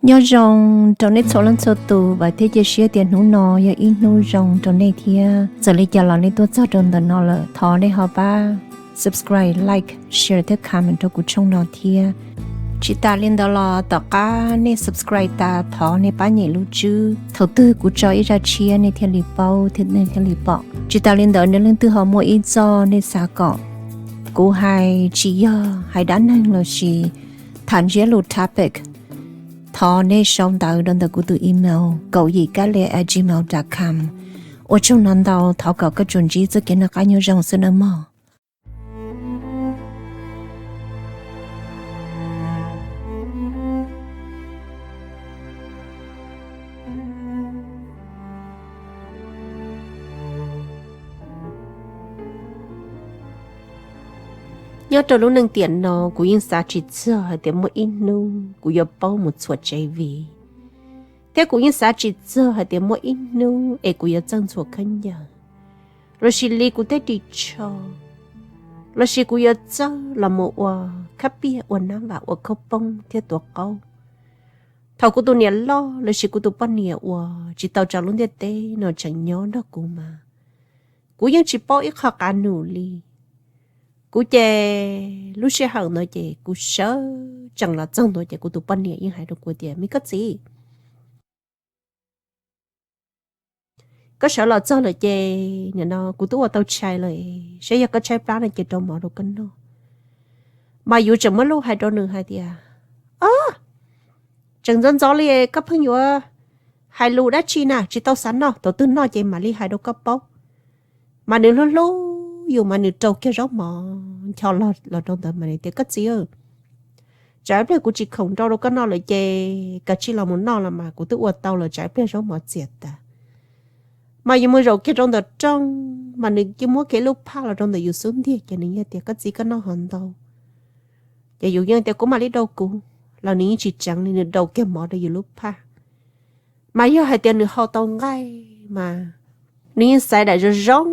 Nyob zoo rau nej txhua leej txhua tus, vam thiab cia siab tias hnub no yog ib hnub zoo rau nej thiab. Txawm li cas los nej tuaj txog rau ntawm no lawm, thov nej ho pab subscribe, like, share thiab comment rau kuv channel no thiab. Tsis tas li ntawd los tom qab nej subscribe tas thov nej pab nyem lub tswb, thaum twg kuv tso ib zaj tshiab nej thiaj li paub thiab nej thiaj li pom. Tsis tas li ntawd, nej leej twg ho muaj ib txoj nej xav kom kuv hais, tsis yog hais dab neeg lossis tham ntsiab lus topic, thov nej sau ntawv rau ntawm kuv tus email kaum yim kab lia at gmail dot com. Ua tsaug ntau ntau, thov kom koj tsuas ntsib txoj kev noj qab nyob zoo xwb nawb mog. Nyob rau lub neej tiam no kuv yeej xav tsis txog hais tias muaj ib hnub kuv yuav paub mus txhuam tsev viv, thiab kuv yeej xav tsis txog hais tias muaj ib hnub es kuv yuav txawj ntxhua khaub ncaws, lossis li kuv tej ris tsho, lossis kuv yuav txawj los mus ua khab piag, ua nab vam, ua khaub poob thiab tuav qaub. Thaum kuv tus niam loj lossis kuv tus poj niam uas tsis tau tso lub ntiaj teb no tseem nyob nrog kuv mas, kuv yeej tsis paub ib qho qav num li. Kuv ces lub sij hawm ntawd ces kuv sawv tsees los txog ntua ces kuv tus poj niam yeej hais rau kuv tias, Me koj txiv, koj sawv los txog lawm ces nim no kuv twb ua tau tshais lawm, saib yog koj tshaib plab no ces rau mov rau koj noj. Mas yus tseem muab lus hais rau nws hais tias, Ob, tseem ntxov ntxov li koj pheej yuav hais lus dab tsi na, tsis tau xav noj, thaum twg noj ces mam li hais rau koj paub. Mas nws hlub hlub yus mas nws rau kiag zaub mov ncho los rau ntawd mas nws tias, Koj txiv, tsam ib pliag kuv tsis khoom rau rau koj noj lawm ces kav tsij los mus noj los mas kuv twb ua tau lawm, tsam ib pliag zaub mov txias tas. Mas yus mus zaum kiag rau ntawm rooj, mas nws cia muab kiag lub phaj los rau ntawm yus xub ntiag ces nws yeej tias, Koj txiv, koj noj hov ntau. Ces yus yeej tias, Kuv mam li rau kuv. Los nws yeej tsis tseev li, nws rau kiag mov rau yus lub phaj. Mas yog hais tias nws hau tau nqaij mas nws yeej xaiv daim zoo zoo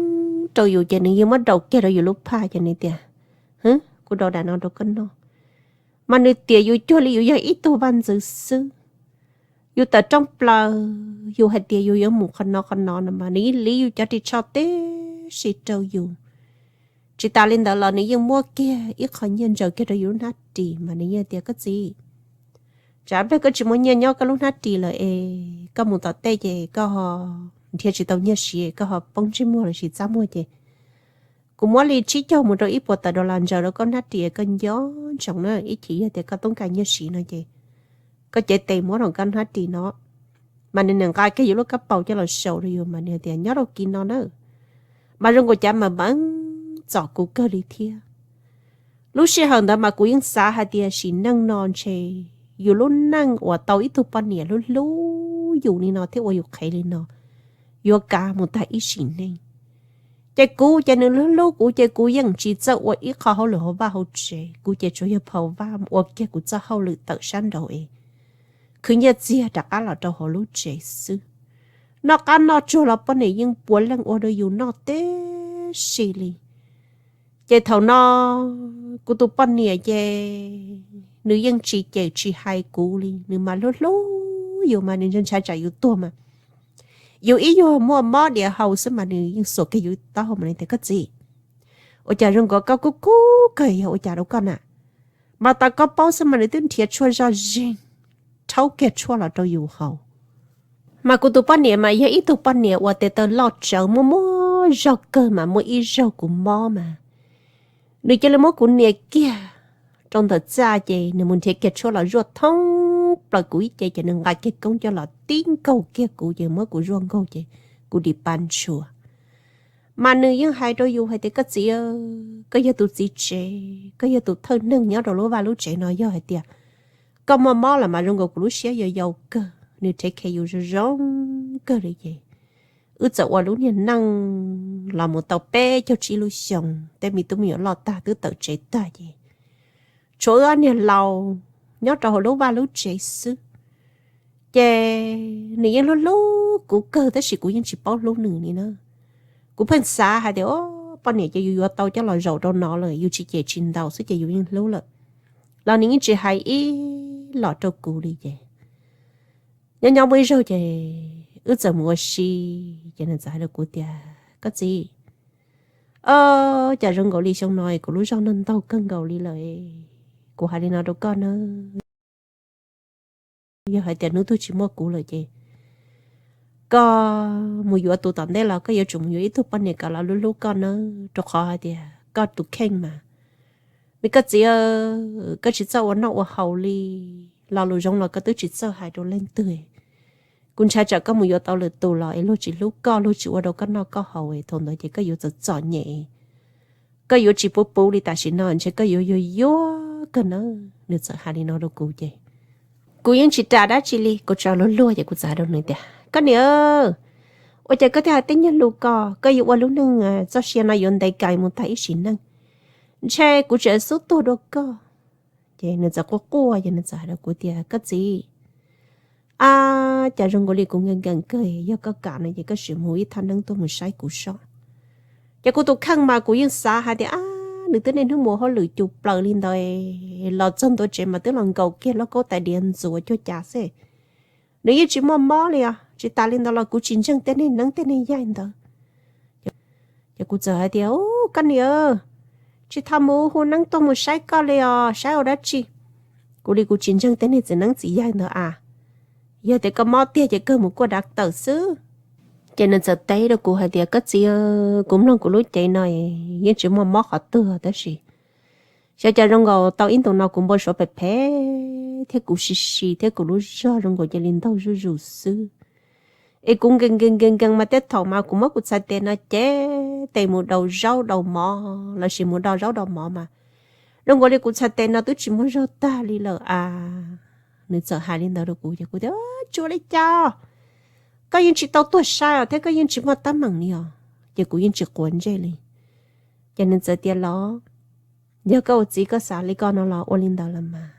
rau yus ces nws yeej muab rau kiag rau yus lub phaj ces nws tias, Hwb, kuv rau daim no rau koj noj. Mas nws tias yus cuag li yus yog ib tug vaj ntxwv xwb. Yus tawm rooj plaws, yus hais tias yus yuav mus qhov no qhov no no mas nws yeej liv yus cov ris tsho tib si rau yus. Tsis tas li ntawd los nws yeej muab kiag ib qho nyiaj ntsaws kiag rau yus lub hnab ris mas nws yeej tias, Koj txiv, tsam ib pliag koj tsis muaj nyiaj nyob koj lub hnab ris lawm es koj mus tom tej ces koj ho nrhiav tsis tau nyiaj siv, koj ho poob ntsej muag lossis txaj muag ces kuv muab li tsib caug mus rau ib puas tawm dollar ntsaws rau koj hnab ris, koj nco ntsoov na, ib chim yog tias koj toob kas nyiaj siv no ces koj cev tes muab rau koj hnab ris no. Mas nws niam nqa kiag yus lub kab paus coj los sau rau yus mas nws tias, Nyob rau kis no na. Mas zoo nkaus cas mas meej txom kuv kawg li thiab. Lub sij hawm ntawd mas kuv yeej xav hais tias sim neej no ntshe yus lub neej uas tau ib tug poj niam hlub hlub yus li no thiab ua yus qhev li no yuav kav mus tag ib sim neej. Ces kuv ces nws hlub hlub kuv ces kuv yeej tsis txawj ua ib qho hauj lwm hauv vaj hauv tsev, kuv ces tsuas yog phaum vaj ua kiag kuv txoj hauj lwm tawm sab nraud es khwv nyiaj txiag rov qab los rau hauv lub tsev xwb. Noj qab noj tsuag los poj niam yeej puav leej ua rau yus noj tib si li. Ces thaum no kuv tus poj niam ces nws yeej tsis cem tsis hais kuv li, nws mas hlub hlub yus mas nws ntshai ntshai tsam yus tuag mas yus ib yuag muaj mob diav hau xwb mas nws yeej xuas kiag yus taub hau mas nws tias, Koj txiv, ua cas zoo nkaus koj kub kub kawg, yog ua cas rau koj na? Mas tas koj paub xwb mas nws twb nrhiav tshuaj zoj zeeg rhaub kiag tshuaj los rau yus haus. Mas kuv tus poj niam mas yog ib tug poj niam uas tes taw loj tsawv muaj muaj zog kawg mas muaj ib zaug kuv mob mas nws cia li muab kuv nias kiag rau ntawm txaj ces nws mus nrhiav kiag tshuaj los zuaj thoob plaws kuv ib ce ces nws nqa kiag koob coj los tib nkaug kiag kuv ces muab kuv zuaj nkaug ces kuv dim pa ntshua. Mas nws yeej hais rau yus hais tias, Koj txiv, koj yog tus txiv tsev, koj yog tus thawj neeg nyob rau lub vaj lub tsev no, yog hais tias koj muaj mob lawm mas zoo nkaus kuv lub siab yuav yau kawg. Nws rhev khe yus zoo zoo kawg li ces wb txawm ua lub niag neej los mus tau peb caug tsib lub xyoos, tej me tub me nyuam loj tag twb tawm tsev tag ces tshuav wb ob niag laus nyob rau hauv lub vaj lub tsev xwb. Ces nws yeej hlub hlub kuv kawg tab sis kuv yeej tsis paub hlub nws li na. Kuv pheej xav hais tias, O, poj niam ces yus yuav tau coj los zaum rau no lawm, yus tsis cem tsis ntaus xwb ces yus yeej hlub lawm. Los nws yeej tsis hais ib los rau kuv li ces Nyob nyob muaj ib zaug ces wb txawm mus ua si, ces nws txawm hais rau kuv tias, Koj txiv, o, cas zoo nkaus li xyoo no kuv lub zog noj ntaug kawg nkaus li lawm. Kuv hais li no rau koj na, yog hais tias hnub twg tsis muaj kuv lawm ces koj mus yuav tus tom ntej los koj yuav tsum mus yuav ib tug poj niam kom los hlub hlub koj na, rau qhov hais tias koj tus kheej mas, me koj txiv, koj tsis txawj ua noj ua haus li, lo lus zoo los koj twb tsis txawj hais rau leej twg. Kuv ntshai tsam koj mus yuav tau lwm tus los es luag tsis hlub koj, luag tsis ua rau koj noj koj haus, thaum ntawd ces koj yuav txom txom nyem, koj yuav tsis puv puv li tam sim no, ntshe koj yuav yuag yuag kawg na. Nws txawm hais li no rau kuv ces kuv yeej tsis ras dab tsi li, kuv tsuas luag luag ces kuv txawm hais rau nws tias, Koj niam, ua cas koj thiaj hais tej nyuag lus ko, koj yuav ua lub neej txoj sia no yuav ntev kawg mus tag ib sim neej, ntshe kuv tseem xub tuag dua koj. Ces nws txawm quaj quaj ces nws txawm hais rau kuv tias, Koj txiv, a, cas zoo nkaus li kuv nkees nkees kawg, yog koj kam no ces koj sim hu ib thaj neeb tuaj mus saib kuv sob. Ces kuv tus kheej mas kuv yeej xav hais tias, a, nws twb niaj hnub mus hauj lwm cus plaws li ntawd, los txog ntua tsev mas twb los nkaus kiag lauj kaub tais diav ntxuav cuag cas xwb. Nws yeej tsis muaj mob li os, tsis tas li ntawd los kuv tsis ntseeg tej neeg neeb tej neeg yaig ntawd. Ces kuv txawm hais tias, Koj niam, tsis tau mus hu neeb tuaj mus saib koj li os, saib ua dab tsi? Kuv li kuv tsis ntseeg tej neeg txiv neeb txiv yaig ntawd a, yog tias koj mob tiag ces kawg mus kuaj dav tawm xwb. Ces nws txawm teb rau kuv hais tias, Koj txiv, kuv mloog kuv lub cev no yeej tsis muaj mob qhov twg tab sis xyov cas zoo nkaus tau ib ntus no kuv npau suav phem phem thiab kuv si si thiab kuv lub zog zoo nkaus cia li ntaug zuj zus xwb. Es kuv nkees nkees nkees nkees mas tej thaum mas kuv muab kuv txhais tes no cev tes mus daus zaub daus mov lossis mus do zaub do mov mas zoo nkaus li kuv txhais tes no twb tsis muaj zog tag li lawm a. Nws txawm hais li ntawd rau kuv ces kuv tias, Tsis ua li cas, koj yeej tsis tau tuag sai os thiab koj yeej tsis muaj teeb meem li os. Ces kuv yeej tsis quav ntsej li. Ces nws txawm tias, Los yog koj ua txiv koj xav li koj no los ua li ntawd los mas.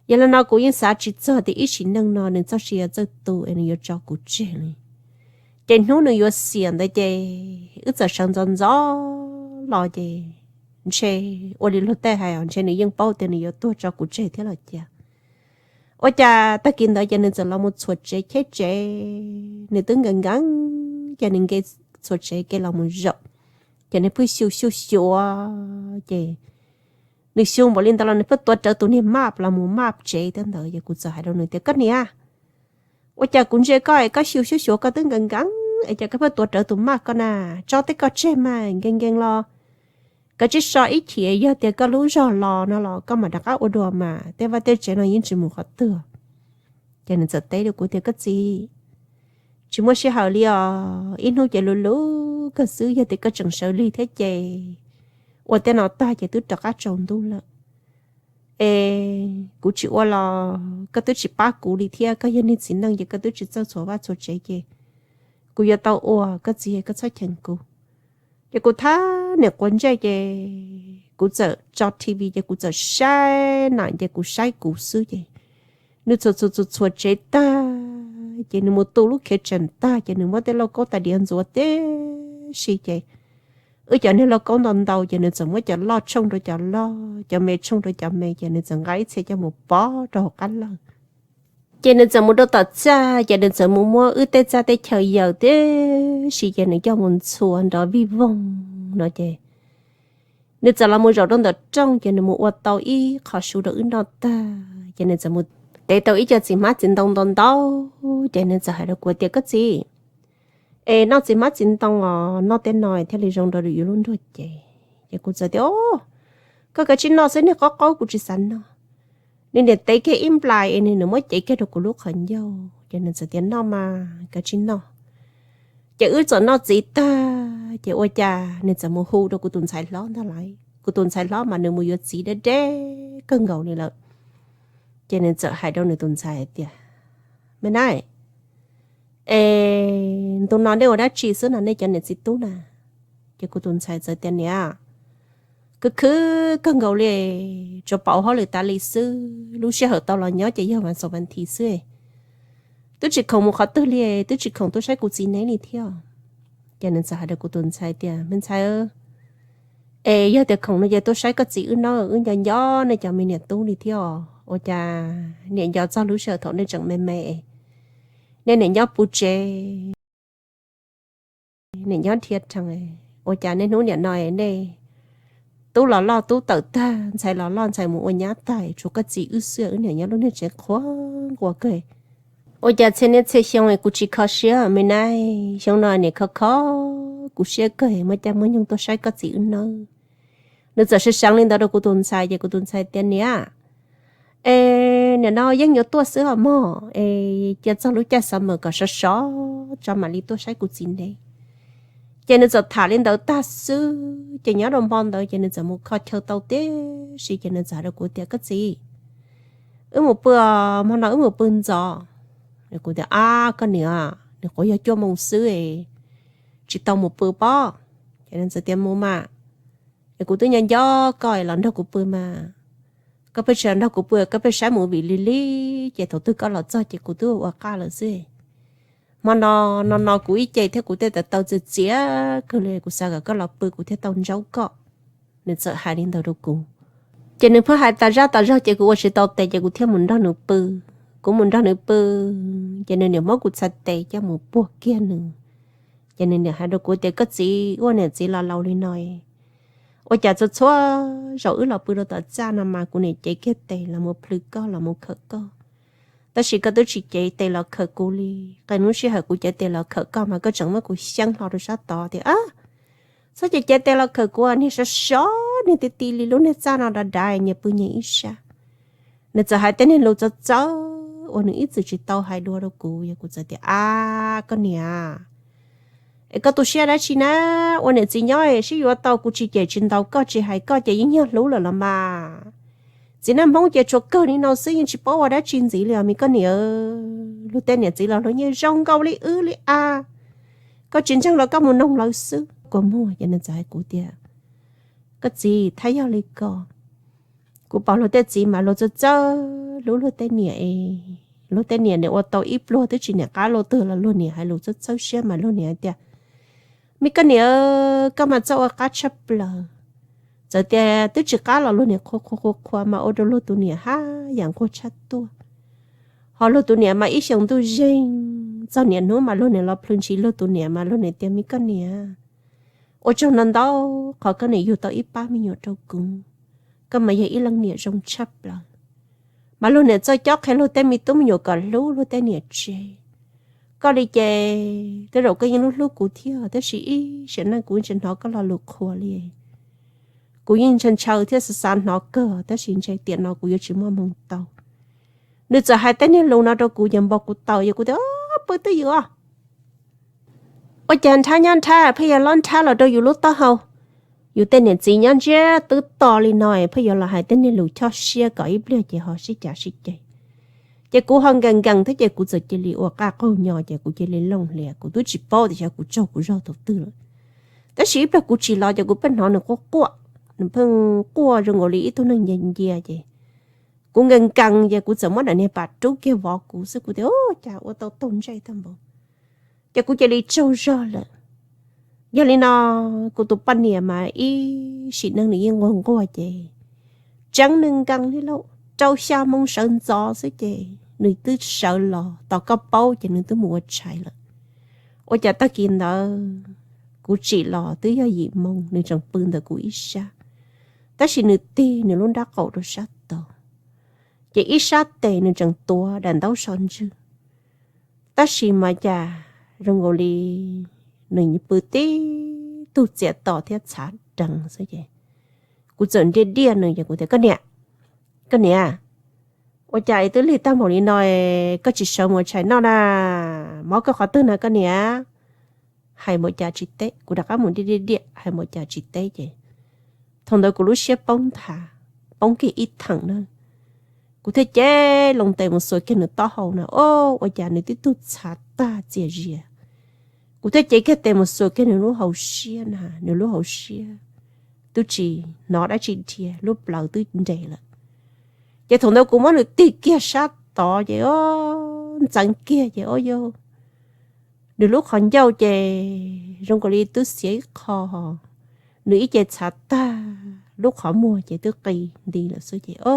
Yog li no kuv yeej xav tsis txog tias ib sim neej no nws txoj sia txawj tu es nws yuav tso kuv tseg li. Ces hnub nws yuav xiam ntawd ces wb txawm sawv ntxov ntxov los ces ntshe ua li luag tej hais os, ntshe nws yeej paub tias nws yuav tuag tso kuv tseg thiab los cas. Ua cas tag kis ntawd ces nws txawm los mus txhuam tsev cheb tsev, nws twb nkees nkees ces nws nce txhuam tsev ke los mus zaum, ces nws pheej xyu xyu xyuas ces nws xyu npaum li ntawd los nws pheej tuav rawv tus niag maj los mus maj tsev thiab ntawd. Ces kuv txawm hais rau nws tias, Koj niam, ua cas kuv ntsia koj es koj xyu xyu xyuas koj twb nkees nkees es cas koj pheej tuav rawv tus maj ko na? Tso tej koj tseg mas, nkees nkees los kav tsij so ib chim, yog tias koj lub zog los no los koj mam rov qab ua dua mas, tej vaj tej tsev no yeej tsis mus qhov twg. Ces nws txawm teb rau kuv tias, Koj txiv, tsis muaj sij hawm li os, ib hnub ces luv luv kawg xwb, yog tias koj tseem sawv lig thiab ces ua tej no tag ces twb rov qab tsaus ntuj lawm. Es kuv tsis ua los koj twb tsis pab kuv li thiab, koj yog niag txiv neej ces koj twb tsis txawj txhuam vaj txhuam tsev ces kuv yuav tau ua, koj txiv koj txhob cheem kuv. Ces kuv thab niam quav ntsej ces kuv txawm tso T V ces kuv txawm saib na, ces kuv saib kuv xwb ces nws txhuam txhuam txhuam tsev tag ces nws mus tu lub khiav tseem tag ces nws muab tej lauj kaub tais diav ntxuav tib si ces wb cov niag lauj kaub ntau ntau ces nws txawm muab cov loj tshooj rau cov loj, cov me tshooj rau cov me ces nws txawm nqa ib txhia coj mus pov rau hauv qab lawj. Ces nws txawm mus rau tom txaj ces nws txawm mus muab wb tej txaj tej chaw yaws tib si ces nws coj mus ntxhua nrov vij voog no ces nws txawm los mus zaum rau ntawm rooj ces nws mus ua tau ib qho su rau wb noj tag ces nws txawm mus tev tau ib co txiv hmab txiv ntoo ntau ntau ces nws txawm hais rau kuv tias, Koj txiv, es noj txiv hmab txiv ntoo os, noj tej no thiaj li zoo rau yus lub nruag cev. Ces kuv txawm tias, Koj kav tsij noj xwb, niag qaub qaub kuv tsis xav noj. Nws niam tev kiag ib nplais es nws muab cev kiag rau kuv lub qhov ncauj ces nws txawm tias, Noj mas, kav tsij noj. Ces wb txawm noj txiv tag ces ua cas nws txawm mus hu rau kuv tus ntxhais hlob ntag lauj. Kuv tus ntxhais hlob mas nws mus yuav txiv deb deb kawg nkaus li lawm. Ces nws txawm hais rau nws tus ntxhais hais tias, Me na, es ntu no nej ua dab tsi xwb no nej cov niam txiv tub na? Ces kuv tus ntxhais txawm tias, Niam, khwv khwv kawg nkaus li, tsuas pom hauj lwm tas li xwb, lub sij hawm tau los nyob ces yog vas xaum vas thiv xwb, twb tsis khoom mus qhov twg li, twb tsis khoom tuaj saib kuv txiv neb li thiab. Ces nws txawm hais rau kuv tus ntxhais tias, Me ntxhais, es yog tias khoom no ces tuaj saib koj txiv wb nawb, wb nco nco nej cov me niam tub li thiab os. Ua cas niam nco txog lub sij hawm thaum nej tseem me me es nej niam nyob puv tsev, niam nyob dhia rhees, ua cas nej hnub niam no nej tub los loj tub tawm tag, ntxhais los loj ntxhais mus ua nyab tag, tshuav koj txiv wb xwb, wb niam nyob lub niag tsev qhuav nquas kawg. Ua cas txhia niaj txhia xyoo kuv tsis kho siab me nab, xyoo no niam kho kho kuv siab kawg, muaj caij muaj nyoog tuaj saib koj txiv wb nawb. Nws txawm sawv seev li ntawd rau kuv tus ntxhais ces kuv tus ntxhais tias, niam, es niam no yeej yuav tuaj xwb os mog, es cia txog lub caij xav mas kom sov sov tso mam li tuaj saib kuv txiv neb. Ces nws txawm tham li ntawd tag xwb ces nyob rau hmo ntawd ces nws txawm mus kho chaw tau tib si ces nws txawm hais rau kuv tias, koj txiv, wb mus pw, hmo no wb mus pw ntxov. Kuv tias, ab koj niam, nws quav yog cuaj moos xwb, tsis tau mus pw pob. Ces nws txawm tias, mus mas, es kuv twb nyob nco koj los nrog kuv pw mas, koj pheej tsis los nrog kuv pw, koj pheej saib movie li li, ces thaum twg koj los txog ces kuv twb ua qaj lawm xwb. Hmo no, no no kuv ib ce thiab kuv tej taws taw txias txias kawg li, kuv xav kom koj los pw kuv thiaj tau ntsaub koj. Nws txawm hais li ntawd rau kuv. Ces nws pheej hais tas zaj tas zog ces kuv ua tsis tau tes ces kuv thiaj mus nrog nws pw. Kuv mus nrog nws pw, ces nws niam muab kuv txhais tes coj mus puag kiag nws. Ces nws niam hais rau kuv tias, koj txiv, ua niam txiv los laus li no, ua cas txhua txhua zaus wb los pw rau tom txaj no mas kuv niam cev kiag tes los mus plhws koj los mus khawm koj, tab sis koj twb tsis cev tes los khawm kuv li. Qee hnub sij hawm kuv cev tes los khawm koj mas koj tseem muab kuv xyeeb hlo rau sab tod tias, txhob cev cev tes los khawm kuv, niag sov sov niag ti ti li lub niag txaj no dav dav nyias pw nyias ib sab. Nws txawm hais tej niag lus txawv txawv uas nws ib txwm tsis tau hais dua rau kuv, yog kuv txawm tias, ab koj niam, es koj tu siab dab tsi na? Ua niam txiv nyob sib yuav tau, kuv tsis cem tsis ntaus koj tsis hais koj ces yeej yog hlub lawm los mas. Txiv neej Hmoob ces tsuas kawg li no xwb, yeej tsis paub ua dab tsi ntxiv li os me koj niam. Luag tej niam txiv los luag nyiaj zoo nkaus li wb li a, koj tsis ntseeg los koj mus noog lawv xwb. Kua muag ces nws txawm hais kuv tias, koj txiv, thab yog li ko, kuv pom luag tej txiv mas luag txawj txawj hlub luag tej niam es, luag tej niam niam ua tau ib pluag twb tsis niam qab luag twg los luag niam hais lus txawj txawj siab mas luag niam hais tias, me koj niam, koj mas txawj ua qab tshaj plaws. Txawm tias twb tsis qab los luag niam qhuas qhuas qhuas qhuas mas ua rau luag tus niam haj yam nquag tshaj tuaj. Ho luag tus niam mas ib xyoos ntuj zeeg txog niam hnub mas luag niam los plhws ntshis luag tus niam mas luag niam tias, me koj niam, ua tsaug ntau ntau qhov koj niam yug tau ib pab me nyuam rau kuv, koj mas yog ib leej niam zoo tshaj plaws. Mas luag niam txawj cob qhia luag tej me tub me nyuam kom hlub luag tej niam tsev. Koj li ces tej zaum koj yeej hlub hlub kuv thiab tab sis ib sim neej kuv tsis hnov koj lo lus qhuas li. Kuv yeej ntshaw ntshaw thiab xav xav hnov kawg tab sis ntshe tiam no kuv yuav tsis muaj hmoo tau. Nws txawm hais tej niag lus no rau kuv ces npau kuv taws, yog kuv tias, pw twj ywm os, ua cas nrhab nyob nrhab pheej yog lob nrhab los rau yus lub taub hau. Yus tej niam txiv nyob ntsiab twb to li no pheej yuav los hais tej niag lus chob siab kom ib pliag ces ho sib cav sib ceg. Ces kuv ho nkees nkees thiab ces kuv txawm cia li ua qaj qaug nyo ces kuv cia li looj hlias, kuv twb tsis paub tias xyov kuv tsaug kuv zog thaum twg lawm. Tab sis ib pliag kuv tsim los ces kuv pheej hnov nws quaj quaj, nws pheej quaj zoo nkaus li ib tug neeg ncia ncia ces kuv nkees nkees ces kuv txawm muab daim niag pam rub kiag vov kuv xwb, kuv tias, ua cas ua tau taug ntsej tag npaum. Ces kuv cia li tsaug zog lawm. Yog li no, kuv tus poj niam mas ib sim neej nws yeej nquag nquag ces tseev nws nkees li lauj, rau xya moo sawv ntxov xwb ces nws twb sawv los tos koj paub ces nws twb mus ua tshais lawm. Ua cas tag kis ntawd kuv tsim los twb yog yim moo nws tseem pw ntawm kuv ib sab, tab sis nws tig nws lub nrab qaum rau sab tod, ces ib sab tes nws tseem tuav daim ntaub so ntswg. Tab sis mas cas zoo nkaus li nws pw tib tug txias to thiab txhav dees xwb ces kuv txawm ntiaj diaj nws ces kuv tias, koj niam, koj niam, ua cas es twb lig tag npaum li no koj tsis sawv mus tshais noj na? Mob koj qhov twg na koj niam? Hais npaum cas tsis teb, kuv rov qab mus ntiaj diaj diaj hais npaum cas tsis teb ces thaum ntawd kuv lub siab poob nthav, poob kiag ib theem na. Kuv thiaj cev loo tes mus xuas kiag nws taub hau na, o, ua cas nws tib tug txhav tag txias zias. Kuv thiaj cev kiag tes mus xuas kiag nws lub hauv siab na, nws lub hauv siab twb tsis hnov dab tsi dhia, lub plawv twb nres lawm. Ces thaum ntawd kuv muab nws tig kiag sab tod ces o, ntxeev kiag ces o yog nws lub qhov ncauj ces zoo nkaus li twb xiav ib qho, nws ib ce txhav tag, lub qhov muag ces twb qi nti lawm xwb ces o,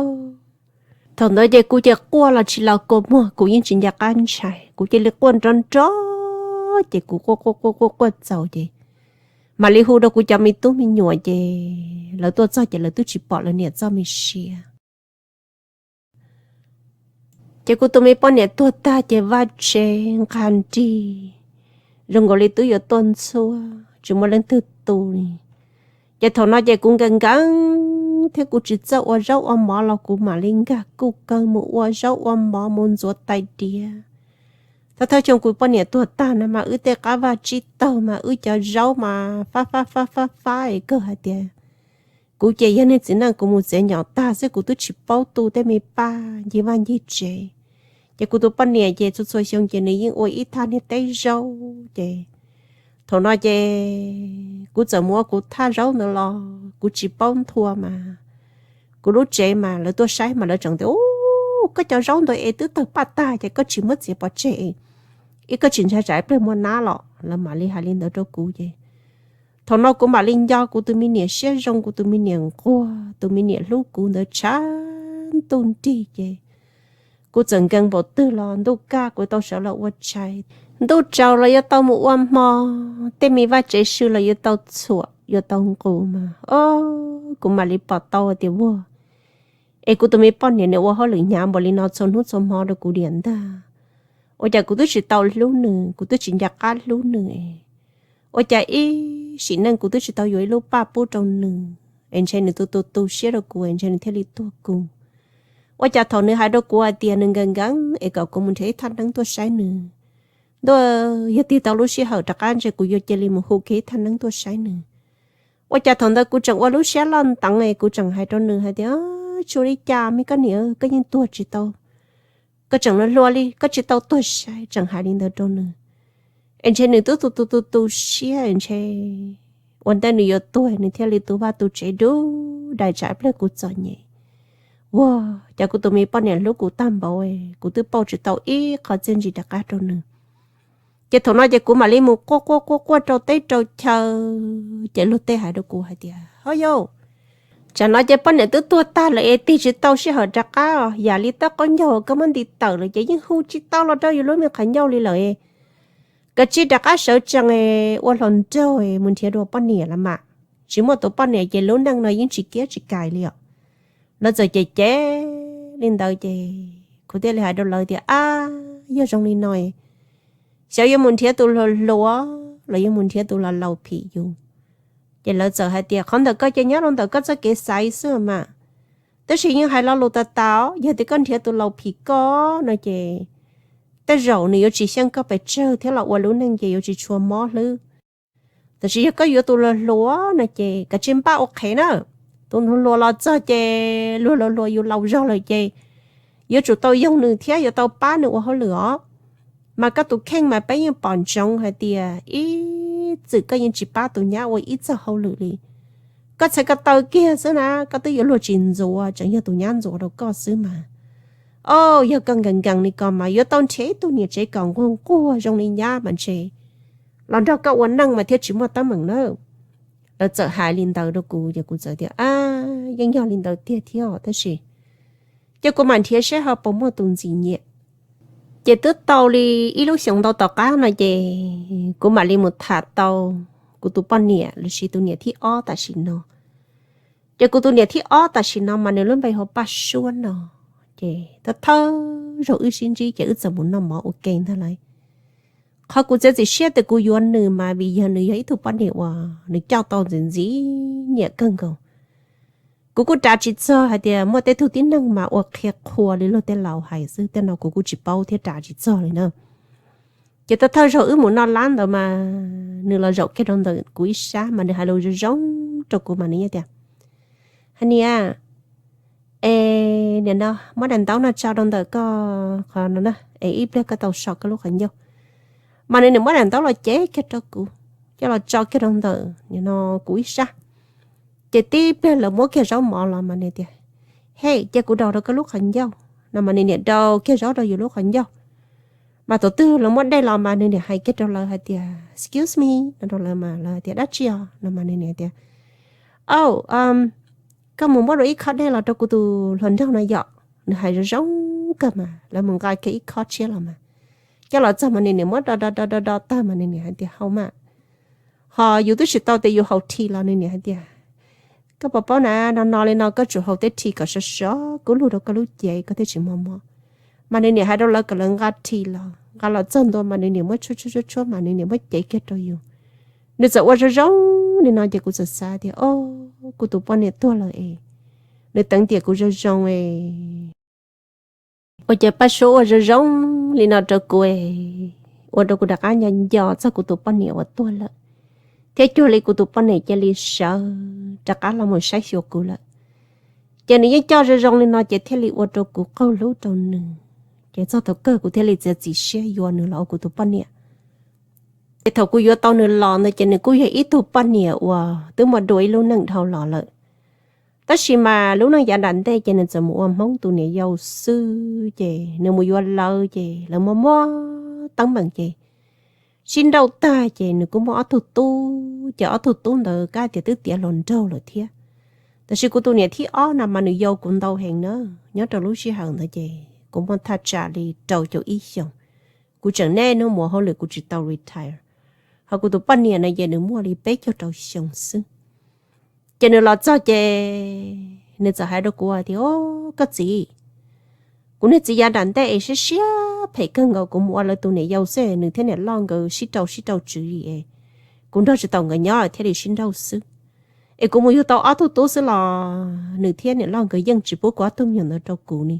Thaum ntawd ces kuv ces quaj los tsis los kua muag, kuv yeej tsis nco qab ntshai, kuv cia li quaj nrov nrov, ces kuv quaj quaj quaj quaj quaj txaus ces mam li hu rau kuv cov me tub me nyuam ces lawv tuaj txog ces lawv twb tsis pom lawv niam txoj me siab. Ces kuv tus me poj niam tuag tag ces vaj tsev nqa nrig, zoo nkaus li twb yuav tuaj ntxhuab tsis muaj leej twg tu li. Ces thaum no ces kuv nkees nkees thiab kuv tsis txawj ua zaub ua mov los kuv mam li nkag kuj kaw mus ua zaub ua mov mus ntxuav tais diav. Thawj thawj xyoo kuv poj niam tuag tag na mas wb tej qab vaj tsib taug mas wb cov zaub mas fab fab fab fab fab es kawg hais tias kuv ces yog niag txiv neej kuv mus txiav nyom tag xwb kuv twb tsis paub tu tej me paj ncig vaj ncig tsev. Ces kuv tus poj niam ces txhua txhua xyoo ces nws yeej ua ib thaj niag teb zaub ces thaum no ces kuv txawm mus ua kuv thaj zaub ntawd los kuv tsis paub nthua mas kuv lub tsev mas lawv tuaj saib mas lawv tseem tias, Ub, koj cov zaub ntawd es twb tawg paj tag ces koj tsis muab txiav pov tseg es koj tsis ntshai tsam ib pliag muaj nab los? Lawv mam li hais li ntawd rau kuv ces thaum no kuv mam li nco kuv tus me niam siab zoo, kuv tus me niam nquag, tus me niam hlub kuv ntawd tshav ntuj nrig ces kuv txawm nkees npaum twg los ntuj kaj kuv tau sawv los ua tshais. Ntuj tsaus los yuav tau mus ua hmo, tej me vaj tsev sw los yuav tau txhuam yuav tau nqus mas o, kuv mam li pom tau tias vuag es kuv tus me poj niam nws ua hauj lwm hnyav npaum li no txhua hnub txhua hmo rau kuv diam ntag. Ua cas kuv twb tsis tau hlub nws, kuv twb tsis nco qab hlub nws es ua cas ib sim neej kuv twb tsis tau yuav ib lub paj pub rau nws es ntshe nws tu tu tu siab rau kuv es ntshe nws thiaj li tuag kuv. Ua cas thaum nws hais rau kuv hais tias nws nkees nkees es kom kuv mus nrhiav ib thaj neeb tuaj saib nws, ntuj, yog tig tau lub sij hawm rov qab ntshe kuv yuav cia li mus hu kiag ib thaj neeb tuaj saib nws. Ua cas thaum ntawd kuv tseem ua lub siab loj nteev es kuv tseem hais rau nws hais tias, Tsis ua li cas me koj niam, koj yeej tuag tsis tau, koj tseem hluas hluas li koj tsis tau tuag sai, tseem hais li ntawd rau nws. Es ntshe nws twb tu tu tu tu siab ntshe ua ntej nws yuav tuag nws thiaj li tu vaj tu tsev dub dais tsam pliag kuv txom nyem. Ua cas kuv tus me poj niam hlub kuv tag npaum, kuv twb pauj tsis tau ib qho txiaj ntsig rov qab rau nws. Ces thaum no ces kuv mam li mus quaj quaj quaj quaj rau teb rau chaw, ces luag tej hais rau kuv hais tias, Ho yau, tsam no ces poj niam twb tuag tag lawm es tig tsis tau sij hawm rov qab os, yam li tab qaub ncaug koj muab nti tawm lawm ces yeej hu tsis tau los rau yus lub me qhov ncauj li lawm. Kav tsij rov qab sawv tsees ua hluas nraug mus nrhiav dua poj niam los mas, tsis muaj tus poj niam ces lub neej no yeej tsis kiab tsis kais li os. Lawv txawm cem cem li ntawd ces kuv thiaj li hais rau lawv tias, Ab, yog zoo li no, xyov yuav mus nrhiav tus hluas hluas los yuav mus nrhiav tus laus laus phim yus. Ces lawv txawm hais tias, Qhov ntawm koj ces nyob rau ntawm koj txoj kev xaiv xwb mas, tab sis yeej hais lo lus tas tas, yog tias koj nrhiav tus laus phim koj no ces tej zaum nws yuav tsis xyeej koj pes tsawg thiab los ua lub neej ces yuav tsis tshua mob hlwb. Tab sis yog koj yuav tus hluas hluas no ces kav tsij npaj ua qhev na. Tus hluas hluas los txog ces luag hluas hluas yus laus zog lawm ces yuav tsum tau yoog nws thiab yuav tau pab nws ua hauj lwm os. Mas koj tus kheej mas peb yeej pom ntsoov hais tias ib txwm koj yeej tsis pab tus nyab ua ib txoj hauj lwm li. Koj txhais ko taw kiag xwb na koj twb yuav luag tsis ntxuav, tseem yog tus nyab ntxuav rau koj xwb mas. O, yog koj nkees nkees li ko mas yuav tau nrhiav ib tug niam tsev kom nquag nquag zoo li nyab mas ntshe los nrog koj ua neej mas thiaj tsis muaj teeb meem na. Lawv txawm hais li ntawd rau kuv ces kuv txawm tias, Ab, yeej yog li ntawd tiag thiab tab sis ces kuv mam nrhiav seb ho puas muaj tus ntxim nyiam. Ces twb tau li ib lub xyoos ntau tom qab no ces kuv mam li mus tham tau kuv tus poj niam los sis tus niam thib ob tam sim no. Ces kuv tus niam thib ob tam sim no mas nws lub npe hu ua Paj Suab no. Ces thawj thawj zaug wb sib ntsib ces wb txawm mus noj mov ua ke ntag lauj. Qhov kuv txiav txim siab tias kuv yuav nws mas vim yog nws yog ib tug poj niam uas nws coj tau ntxim ntxim nyiam kawg nkaus. Kuv kuj rav tsis txog hais tias muaj tej tug tib neeg mas ua qhia qhua li luag tej laus hais xwb, tej no kuv kuj tsis paub thiab rav tsis txog li na. Ces thawj thawj zaug wb mus noj lab ntawd mas nws los zaum kiag rau ntawm kuv ib sab mas nws hais lus zoo zoo rau kuv mas nws tias, Hais niam, es nim no muab daim ntaub no tso rau ntawm koj qhov no na, es ib pliag koj tau so koj lub qhov ncauj. Mas nws niam muab daim ntaub los cev kiag rau kuv, coj los tso kiag rau ntawm nim no kuv ib sab. Ces tib pliag lawv muab kiag zaub mov los mas nws tias, Hej, cia kuv daus rau koj lub qhov ncauj no mas nws niam daus kiag zaub rau yus lub qhov ncauj. Mas thaum twg lawv muab dej los mas nws niam hais kiag rau lawv hais tias, Excuse me no rau lawv mas lawv tias, Dab tsi os? No mas nws niam tias, Au, koj mus muab dua ib khob dej los rau kuv tus hluas nraug no yom. Nws hais zoo zoo kawg mas lawv mus nqa kiag ib khob tshiab los mas, coj los txog mas nws niam muab do do do do do tag mas nws niam hais tias haus mas, ho yus twb tsis tau tias yus haus rhi los nws niam hais tias, koj puas paub na, no no li no koj tsum haus teb rhi kom sov sov kub lug rau koj lub cev koj thiaj tsis mob mob. Mas nws niam hais rau lawv kom lawv nqa rhi los, nqa los txog ntua mas nws niam muab tshuab tshuab tshuab mas nws niam muab cev kiag rau yus. Nws txawm ua zoo zoo li no ces kuv txawm xav tias o, kuv tus poj niam tuag lawm es, nws teev tiam kuv zoo zoo es, ua cas Paj Suab ua zoo zoo li no rau kuv es, ua rau kuv rov qab nco nco txog kuv tus poj niam uas tuag lawm, thiab cuag li kuv tus poj niam cia li sawv rov qab los mus saib xyuas kuv lawm. Ces nws yeej coj zoo zoo li no ces thiaj li ua rau kuv qaug hlub rau nws. Ces txog thaum kawg kuv thiaj li txiav txim siab yuav nws los ua kuv tus poj niam. Ces thaum kuv yuav tau nws los ntawd ces nws kuj yog ib tug poj niam uas twb muaj dua ib lub neej dhau los lawm. Tab sis mas lub neej yav nram ntej ces nws txawm mus ua Hmoob tus niam yau xwb, ces nws mus yuav lawv ces lawv muab muab teeb meem ces sib nrauj tag ces nws kuj muaj ob tug tub, ces ob tug tub ntawd kab tias twb tiav hluas nraug lawm thiab. Tab sis kuv tus niam thib ob no mas nws yau kuv ntau heev na, nyob rau lub sij hawm ntawd ces kuv muaj thaj tsam li rau caum ib xyoos, kuv tseem niaj hnub mus hauj lwm kuv tsis tau retire. Ho kuv tus poj niam no ces nws muaj li peb caug rau xyoo xwb. Ces nws los txog ces nws txawm hais rau kuv tias, o, koj txiv, kuv niag txiv yav nram ntej es siab siab phem kawg nkaus, kuv mus ua lawv tus niam yau xwb nws thiab niam loj nkawd sib rau sib rau tswv yim es kuv nrog tsis tau nkawd nyob thiaj li sib nrauj xwb. Es kuv mus yug tau ob tug tub xwb los nws thiab niam loj nkawd yeej tsis pub kuv ob tug me nyuam ntawd rau kuv ni.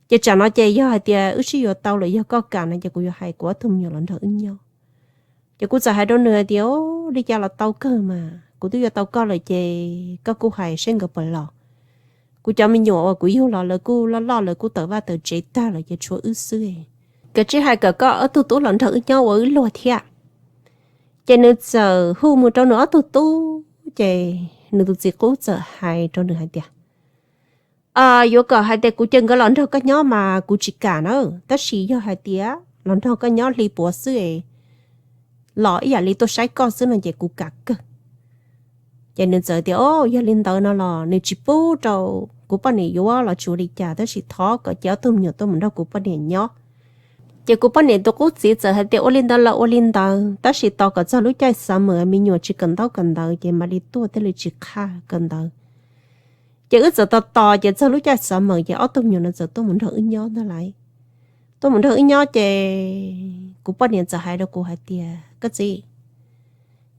Ces tsam no ces yog hais tias wb sib yuav tau lawm yog koj kam no ces kuv yuav hais kuv ob tug me nyuam los nrog wb nyob. Ces kuv txawm hais rau nws hais tias, o, li cas los tau kawg mas, kuv twb yuav tau koj lawm ces koj kuj hais seb nkawd puas los. Kuv cov me nyuam uas kuv yug los lawv kuj loj loj lawv kuj tawm vaj tawm tsev tag lawm ces tshuav wb xwb. Kav tsij hais kom koj ob tug tub los nrog wb nyob ua wb luag thiab. Ces nws txawm hu mus rau nws ob tug tub ces nws tus txiv qub txawm hais rau nws hais tias, yuav kom hais tias kuv cia nkawd los nrog koj nyob mas kuv tsis kam na, tab sis yog hais tias los nrog koj nyob hli puav xwb es los ib yam li tuaj saib koj xwb no ces kuv kam kawg. Ces nws txawm tias, o, yog li ntawd no los nws tsis pub rau kuv poj niam yuav los tsis ua li cas, tab sis thov kom cia ob tug me nyuam tuaj mus nrog kuv poj niam nyob. Ces kuv poj niam tus qub txiv txawm hais tias ua li ntawd los ua li ntawd, tab sis tos kom txog lub caij summer me nyuam tsis kawm ntaub kawm ntawv ces mam li tuaj thiaj li tsis qhaj kawm ntawv. Ces wb txawm tos tos ces txog lub caij summer ces ob tug me nyuam no txawm tuaj mus nrog wb nyob ntag lauj. Tuaj mus nrog wb nyob ces kuv poj niam txawm hais rau kuv hais tias, koj txiv,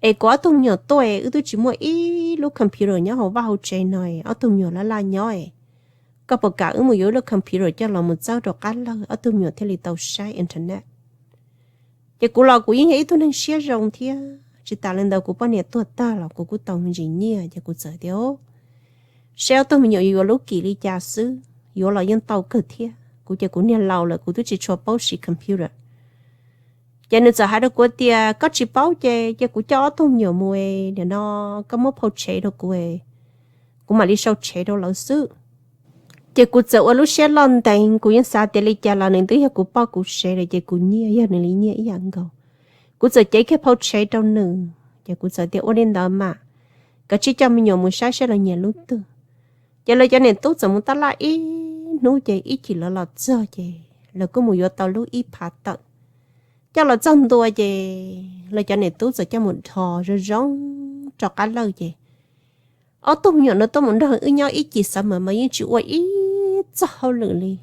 es kuv ob tug me nyuam tuaj es wb twb tsis muaj ib lub computer nyob hauv vaj hauv tsev no es ob tug me nyuam laj laj nyob es, koj puas kam wb mus yuav ib lub computer coj los mus txawb rau qab lawg ob tug me nyuam thiaj li tau saib internet? Ces kuv los kuv yeej yog ib tug neeg siab zoo thiab, tsis tas li ntawd kuv poj niam tuag tag los kuv kuj tau me ntsis nyiaj ces kuv txawm tias, seb ob tug me nyuam yuav yuav lub kim li cas xwb, yuav los yeej tau kawg thiab. Kuv ces kuv niag laus lawm kuv twb tsis tshua paub siv computer. Ces nws txawm hais rau kuv tias koj tsis paub ces cia kuv coj ob tug me nyuam mus, nim no koj muab phau tshev rau kuv, kuv mam li sau tshev rau lawv xwb. Ces kuv txawm ua lub siab loj nteev, kuv yeej xav tias li cas los nws twb yog kuv poj kuv sev lawm ces kuv nyiaj yog nws li nyiaj ib yam nkaus. Kuv txawm cev kiag phau tshev rau nws, ces kuv txawm tias ua li ntawd mas, kav tsij coj me nyuam mus saib saib lawv nyiam lub twg. Ces lawv cov niam tub txawm mus tab laj ib hnub ces ib chim lawv los txog ces lawv kuj mus yuav tau lub ib phav tawm coj los txog ntua ces lawv cov niam tub txawm coj mus dhos zoo zoo rau qab lawj ces ob tug me nyuam no tuaj mus nrog wb nyob ib chim summer mas yeej tsis ua ib txoj hauj lwm li,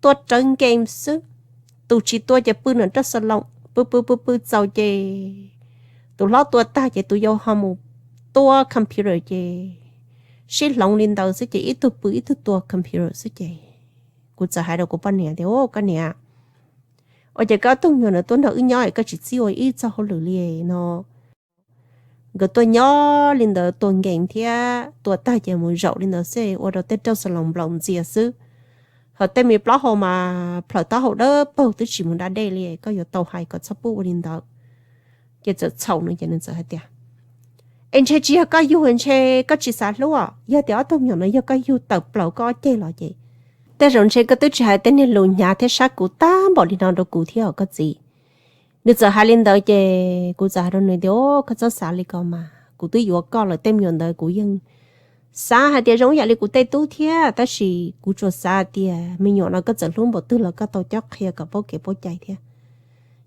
tua rawv game xwb. Tus tsis tua ces pw nram raj xas loos pw pw pw pw txaus ces tus hlob tua tag ces tus yau ho mus tua computer ces sib hloov li ntawd xwb ces ib tug pw ib tug tua computer xwb ces kuv txawm hais rau kuv poj niam tias, koj niam, ua cas koj ob tug me nyuam no tuaj nrog wb nyob es koj tsis txib ua ib txoj hauj lwm li no? Nkawd tuaj nyob li ntawd tua game thiab tua tag ces mus zaum li ntawd xwb ua rau tej raj xas loos nplaum ntxias xwb, ho tej me plaub hau mas plhawm taub hau dawb paug twb tsis mus da dej li, koj yuav tau hais kom txhob pub ua li ntawd. Ces txawm txhaum nws ces nws txawm hais tias, es ntshe tsis yog koj yug, ntshe koj tsis xav hlub. Yog tias ob tug me nyuam no yog koj yug tawm plaws koj ob ceg los ces tej zaum ntshe koj twb tsis hais tej niag lus hnyav thiab sab kuv tag npaum li no rau kuv thiab os koj txiv. Nws txawm hais li ntawd ces kuv txawm hais rau nws tias, koj txhob xav li ko mas, kuv twb yuav koj lawm tej me nyuam ntawd kuv yeej xav hais tias zoo ib yam li kuv tej tub thiab, tab sis kuv tsuas xav hais tias me nyuam no koj txawm hlub npaum twg los koj tau cob qhia kom paub kev paub cai thiab.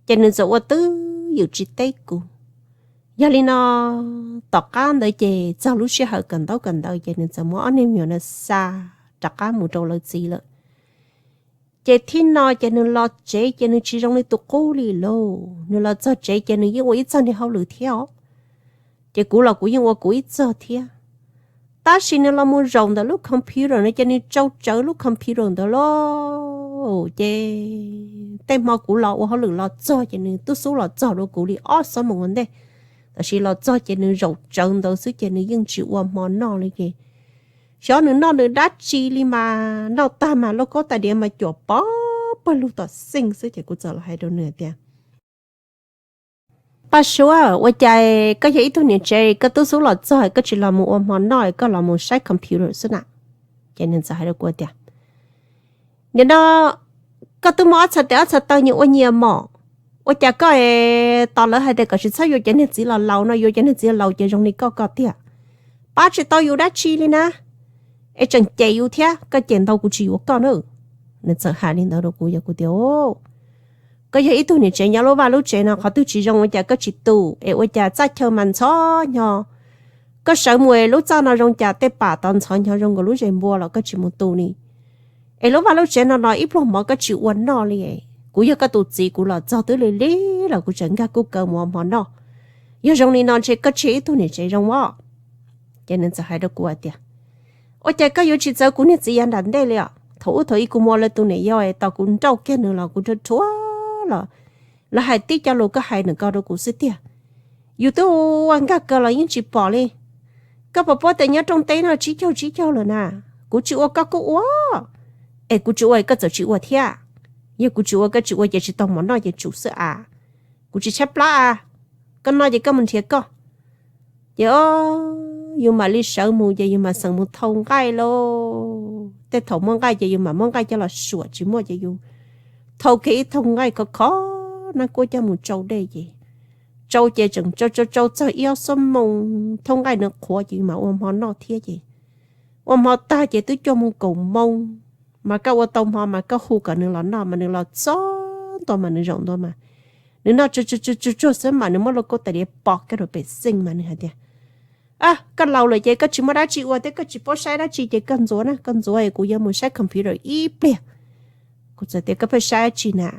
Ces nws txawm ua twj ywm tsis teb kuv. Yog li no, tom qab ntawd ces txog lub sij hawm kawm ntaub kawm ntawv ces nws txawm muab ob niag me nyuam no xa rov qab mus rau lawv txiv lawm. Ces thib no ces nws los tsev ces nws tsis zoo li tus qub li lauj. Nws los txog tsev ces nws yeej ua ib txog niag hauj lwm thiab os. Ces kuv los kuv yeej ua kuv ib txog thiab. Tab sis nws los mus zaum ntawm lub computer no ces nws tsau tsawv lub computer ntawd lauj. Ces tej hmo kuv los ua hauj lwm los txog ces nws tub xub los txog rau kuv li ob xuab moos ua ntej. Tab sis los txog ces nws zaum tsawv ntawd xwb ces nws yeej tsis ua hmo noj li ces xyov nws noj nws dab tsi li mas noj tag mas lauj kaub tais diav mas cuam pov pawg lug tom xeej xwb ces kuv txawm los hais rau nws tias, Paj Suav, ua cas koj yog ib tug niam tsev koj tub xub los txog koj tsis los mus ua hmo noj koj los mus saib computer xwb na? Ces nws txawm hais rau kuv tias, Nim no koj twb muaj ob txhais tes ob txhais taw nyias ua nyias mom, ua cas koj tos lawv hais tias kom tsis txhob yuav cov niag txiv los laus no, yuav cov niag txiv laus ces zoo li koj koj tiag. Pab tsis tau yus dab tsi li na, es tseem cem yus thiab, koj cem ntau kuv tsis yuav koj na. Nws txawm hais li ntawd rau kuv, yog kuv tias, Koj yog ib tug niam tsev nyob lub vaj lub tsev no qhov twg tsis zoo ua cas koj tsis tu, es ua cas txaj chaw mas ntxhov hnyo, koj sawv mus es lub txaj no zoo cas tej pam tod ntxhov hnyo zoo nkaus lub zes npua los koj tsis mus tu ni? Es lub vaj lub tsev no no ib pluag mov koj tsis ua noj li. Kuv yog koj tus txiv kuv los txog twb lig lig los kuv tseem nkag kuj kaw mus ua hmo noj. Yog zoo li no ntshe koj tsis yog ib tug niam tsev zoo os. Ces nws txawm hais rau kuv hais tias, Ua cas koj yuav tsis txawv kuv niag txiv yav nram ntej li os? Thaum ub thaum ub kuv mus ua lawv tus niam yau es tos kuv nrauj kiag nws los kuv rhuav rhuav los lawv hais tib co lus koj hais ntawm ko rau kuv xwb tiag. Yus twb ua nkag kaw los yeej tsis pom li. Koj puas paub tias nyob rooj teb no tsib caug tsib caug lawm na? Kuv tsis ua koj kuj ua, es kuv tsis ua koj txawm tsis ua thiab. Yog kuv tsis ua koj tsis ua ces tsis tau mov noj ces tsum xwb a. Kuv tsis tshaib plab a, koj noj ces koj mus nrhiav koj. Ces o, yus mam li sawv mus ces yus mam xeem mus thau nqaij lauj. Tej thaum muaj nqaij ces yus mam muab nqaij coj los suam, tsis muaj ces yus thau kiag ib thau nqaij khov khov nab kuab coj mus tsau dej ces tsau ces tseem tsau tsau tsau txog ib ob xuab moos thau nqaij nws qhuav ces yus mam ua hmo noj thiab ces ua hmo tag ces twb cuaj moos kaum moos mas koj ua tau hmo mas koj hu kom nws los noj mas nws los txog ntua mas nws zaum ntua mas nws noj tsuag tsuag tsuag xwb mas nws muab lauj kaub tais diav pov kiag rau pem xeej mas nws hais tias, Koj laus lawm ces koj tsis muaj dab tsi ua thiab koj tsis paub saib dab tsi ces koj ntxuav na, koj ntxuav es kuv yuav mus saib computer ib pliag. Kuv txawm tias, Koj pheej saib dab tsi na?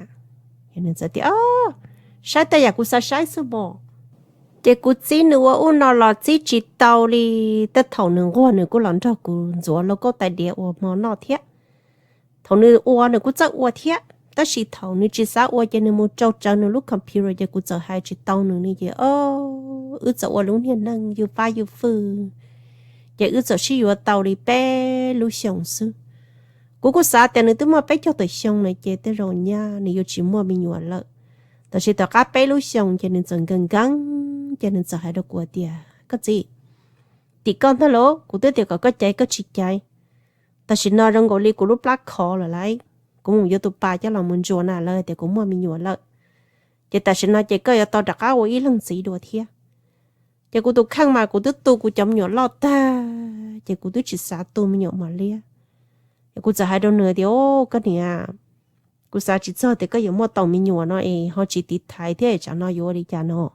Nws txawm tias, Saib tej yam kuv xav saib xwb mas. Ces kuv txib nws ua ub no los txib tsis tau li, tej thaum nws nquag nws kuj los nrog kuv ntxuav lauj kaub tais diav ua hmo noj thiab. Thaum nws ua nws kuj txawj ua thiab, tab sis thaum nws tsis xav ua ces nws mus rau tsawv nws lub computer ces kuv txawm hais tsis tau nws li ces o, wb txawm ua lub niag neej yug pab yug fwj, ces wb txawm sib yuav tau li peb lub xyoos xwb. Kuv kuj xav tias nws twb muaj peb caug tawm xyoo lawm ces tej zaum nyaj nws yuav tsis muaj me nyuam lawm. Tab sis tom qab peb lub xyoos ces nws txawm nkees nkees ces nws txawm hais rau kuv tias, Koj txiv, tim koj ntag lauj, kuv twb tias kom koj caiv koj tsis caiv. Tam sim no zoo nkaus li kuv lub plab khov lawm lauj, kuv mus yuav tus pas coj los mus ntsuas na lawv tias kuv muaj me nyuam lawm. Ces tam sim no ces koj yuav tau rov qab ua ib leeg txiv dua thiab. Ces kuv tus kheej mas kuv twb tu kuv cov me nyuam loj tag ces kuv twb tsis xav tu me nyuam mos liab. Ces kuv txawm hais rau nws tias, Koj niam, kuv xav tsis txog tias koj yuav muaj tau me nyuam no es ho tsis tiv thaiv thiab tsam no yuav ua li cas no?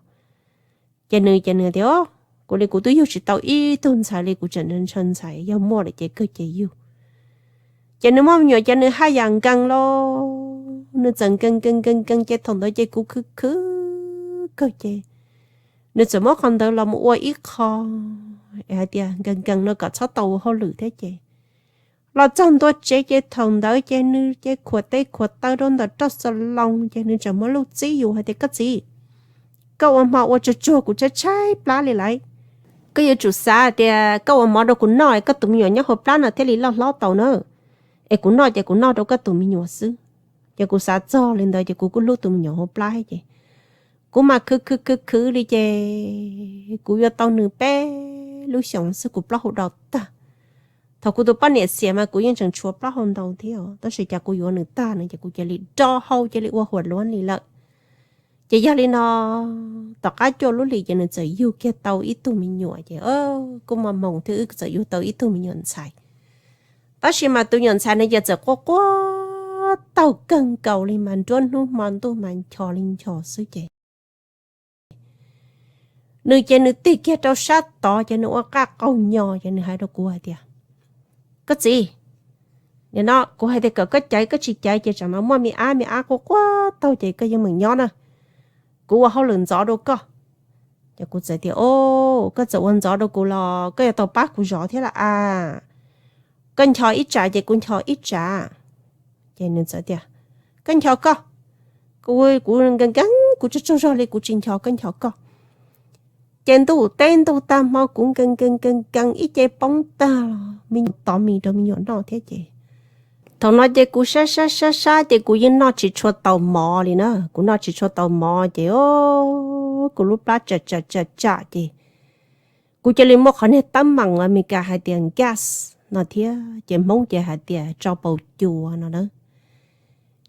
Ces nws ces nws tias, Kuv li kuv twb yug tsis tau ib tug ntxhais li, kuv tseem ntshaw ntxhais, yog muaj lawm ces kawg ces yug. Ces nws muaj me nyuam ces nws haj yam nkees lauj, nws txawm nkees nkees nkees nkees ces thaum ntawd ces kuv khwv khwv kawg ces nws txawm muab qhov ntawd los mus ua ib qho es hais tias nkees nkees no kom txhob tau ua hauj lwm thiab ces los txog ntua tsev ces thaum ntawd ces nws ces khuam tes khuam taw rau ntawm roj xas loos ces nws tseem muab lub txib yus hais tias, Koj txiv, koj ua hmo ua tsuag tsuag kuv tshaib tshaib plab li lauj. Koj yuav tsum xav tias koj ua mov rau kuv noj es koj tus me nyuam nyob hauv plab no thiaj li loj hlob tau na. Es kuv noj ces kuv noj rau koj tus me nyuam xwb. Ces kuv xav txog li ntawd ces kuv kuj hlub tus me nyuam hauv plab ces kuv mas khwv khwv khwv khwv li ces kuv yuav tau nws peb lub xyoos xwb kuv plaub hau do tag. Thaum kuv tus poj niam xiam mas kuv yeej tseem tshuav plaub hau ntau thiab os, tab sis cas kuv yuav nws tag no ces kuv cia li do hau cia li ua huam luav li lawm. Ces yog li no, tom qab cuaj lub hlis ces nws txawm yug kiag tau ib tug me nyuam ces kuj mos moos thiab wb txawm yug tau ib tug me nyuam ntxhais. Tab sis mas tus nyuam ntxhais no ces txawm quaj quaj taug kawg nkaus li mas nruab hnub hmo ntuj mas ncho li ncho xwb ces nws ces nws tig kiag rau sab tod ces nws ua qaj qaug nyo ces nws hais rau kuv hais tias, koj txiv, nim no kuv hais tias kom koj caiv koj tsis caiv ces tsam no muaj me ab me ab quaj quaj taug ces koj yeej meem nyob na, kuv ua hauj lwm ntxov rau koj. Ces kuv txawm tias, o, koj txawm ua ntxov rau kuv los koj yuav tau pab kuv zov thiab las a, koj ncho ib tsam ces kuv ncho ib tsam. Ces nws txawm tias, koj ncho koj, kuv nkees nkees kuv tsaug tsaug zog li kuv tsis ncho, koj ncho koj. Ces ntuj teb ntuj tag hmo kuv nkees nkees nkees nkees ib ce poob tag los me nyuam tov mis rau me nyuam noj thiab ces thaum no ces kuv sab sab sab sab ces kuv yeej noj tsis tshua tau mov li na, kuv noj tsis tshua tau mov ces kuv lub plab tsam tsam tsam tsam ces kuv cia li muaj qhov niag teeb meem Amelikas hais tias gas no thiab ces Hmoob ces hais tias tso paus cua no na.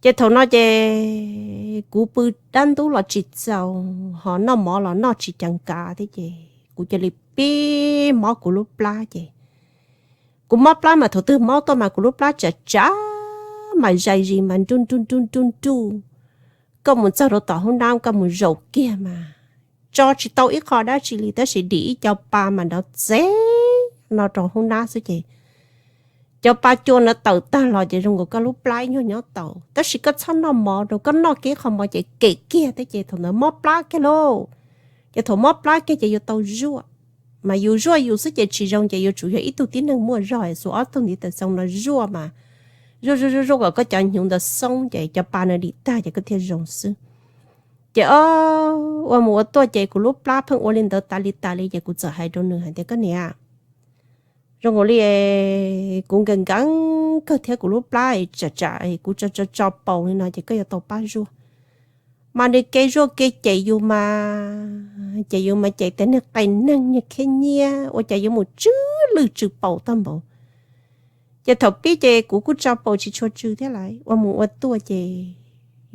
Ces thaum no ces kuv pw dab ntub los tsis txaus, ho noj mov los noj tsis ceev kav thiab ces kuv cia li pib mob kuv lub plab ces kuv mob plab mas thaum twg mob tuaj mas kuv lub plab tsam tsam mas zais zis mas nruj nruj nruj nruj nruj. Koj mus txog rau tom hoob nab koj mus zaum kiag mas tso tsis tau ib qho dab tsi li tab sis dim ib co pa mas nrov txev no rau hoob nab xwb ces cov pa cua no tawm tag los ces zoo nkaus koj lub plab ib nyuag nyob tau tab sis koj txhob noj mov rau, koj noj kiag ib qho mov ces kem kiag thiab ces thaum ntawd mob plab kiag lauj. Ces thaum mob plab kiag ces yuav tau zuaj, mas yus zuaj yus xwb ces tsis zoo ces yuav tsum yog ib tug tib neeg muaj zog xuas ob tug ntiv taw xoo no zuaj mas zuaj zuaj zuaj zuaj kom koj cov hnyuv ntawd xoob ces cov pa no dim tag ces koj thiaj zoo xwb. Ces o, ua mus ua tuaj ces kuv lub plab pheej ua li ntawd tas li tas li ces kuv txawm hais rau nws hais tias koj niam, zoo nkaus li kuv nkees nkees kawg thiab kuv lub plab tsam tsam kuv tso tso tso paus li no ces koj yuav tau pab zuaj. Mas nws kev zuaj kev cem yus mas ces yus mas cem tias niag qes neeg niag khib nyiab ua cas yuav mus tsw lwj tsw paus tag npaum. Ces thaum pib ces kuv kuj tso paus tsis tshua tsw thiab lawm, ua mus ua tuaj ces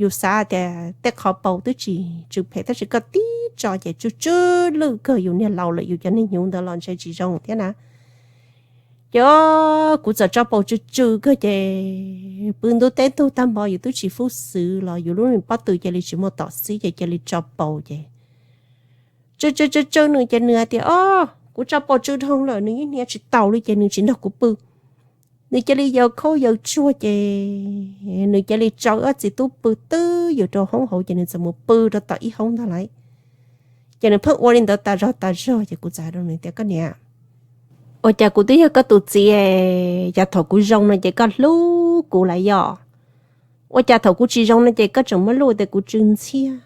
yus xav tias tej qhov paus twb tsis tsw phem tab sis koj tib tso ces tsw tsw lwj kawg, yus niag laus lawm yus cov niag hnyuv ntawd los ntshe tsis zoo thiab na. Ces kuv txawm tso paus tsw tsw kawg ces pw ntuj teb ntuj tag npaum yus twb tsis fub xwv los yus lub me pob tw cia li tsis muaj tom xib ces cia li tso paus ces tsw tsw tsw tsw nws ces nws hais tias o, kuv tso paus tsw dhau lawm nws yeej hnia tsis taus li ces nws tsis nrog kuv pw. Nws cia li yaws khaub yaws tsuag ces nws cia li tso wb ob txiv tub pw twb ywm rau hoob hauv ces nws txawm mus pw rau tom ib hoob ntag lauj. Ces nws pheej ua li ntawd tas zog tas zog ces kuv txawm hais rau nws tias koj niam, ua cas kuv twb yog koj tus txiv, cas thaum kuv zoo no ces koj hlub kuv lawm yom? Ua cas thaum kuv tsis zoo no ces koj tseem muab luj tias kuv tsw ntxhiab,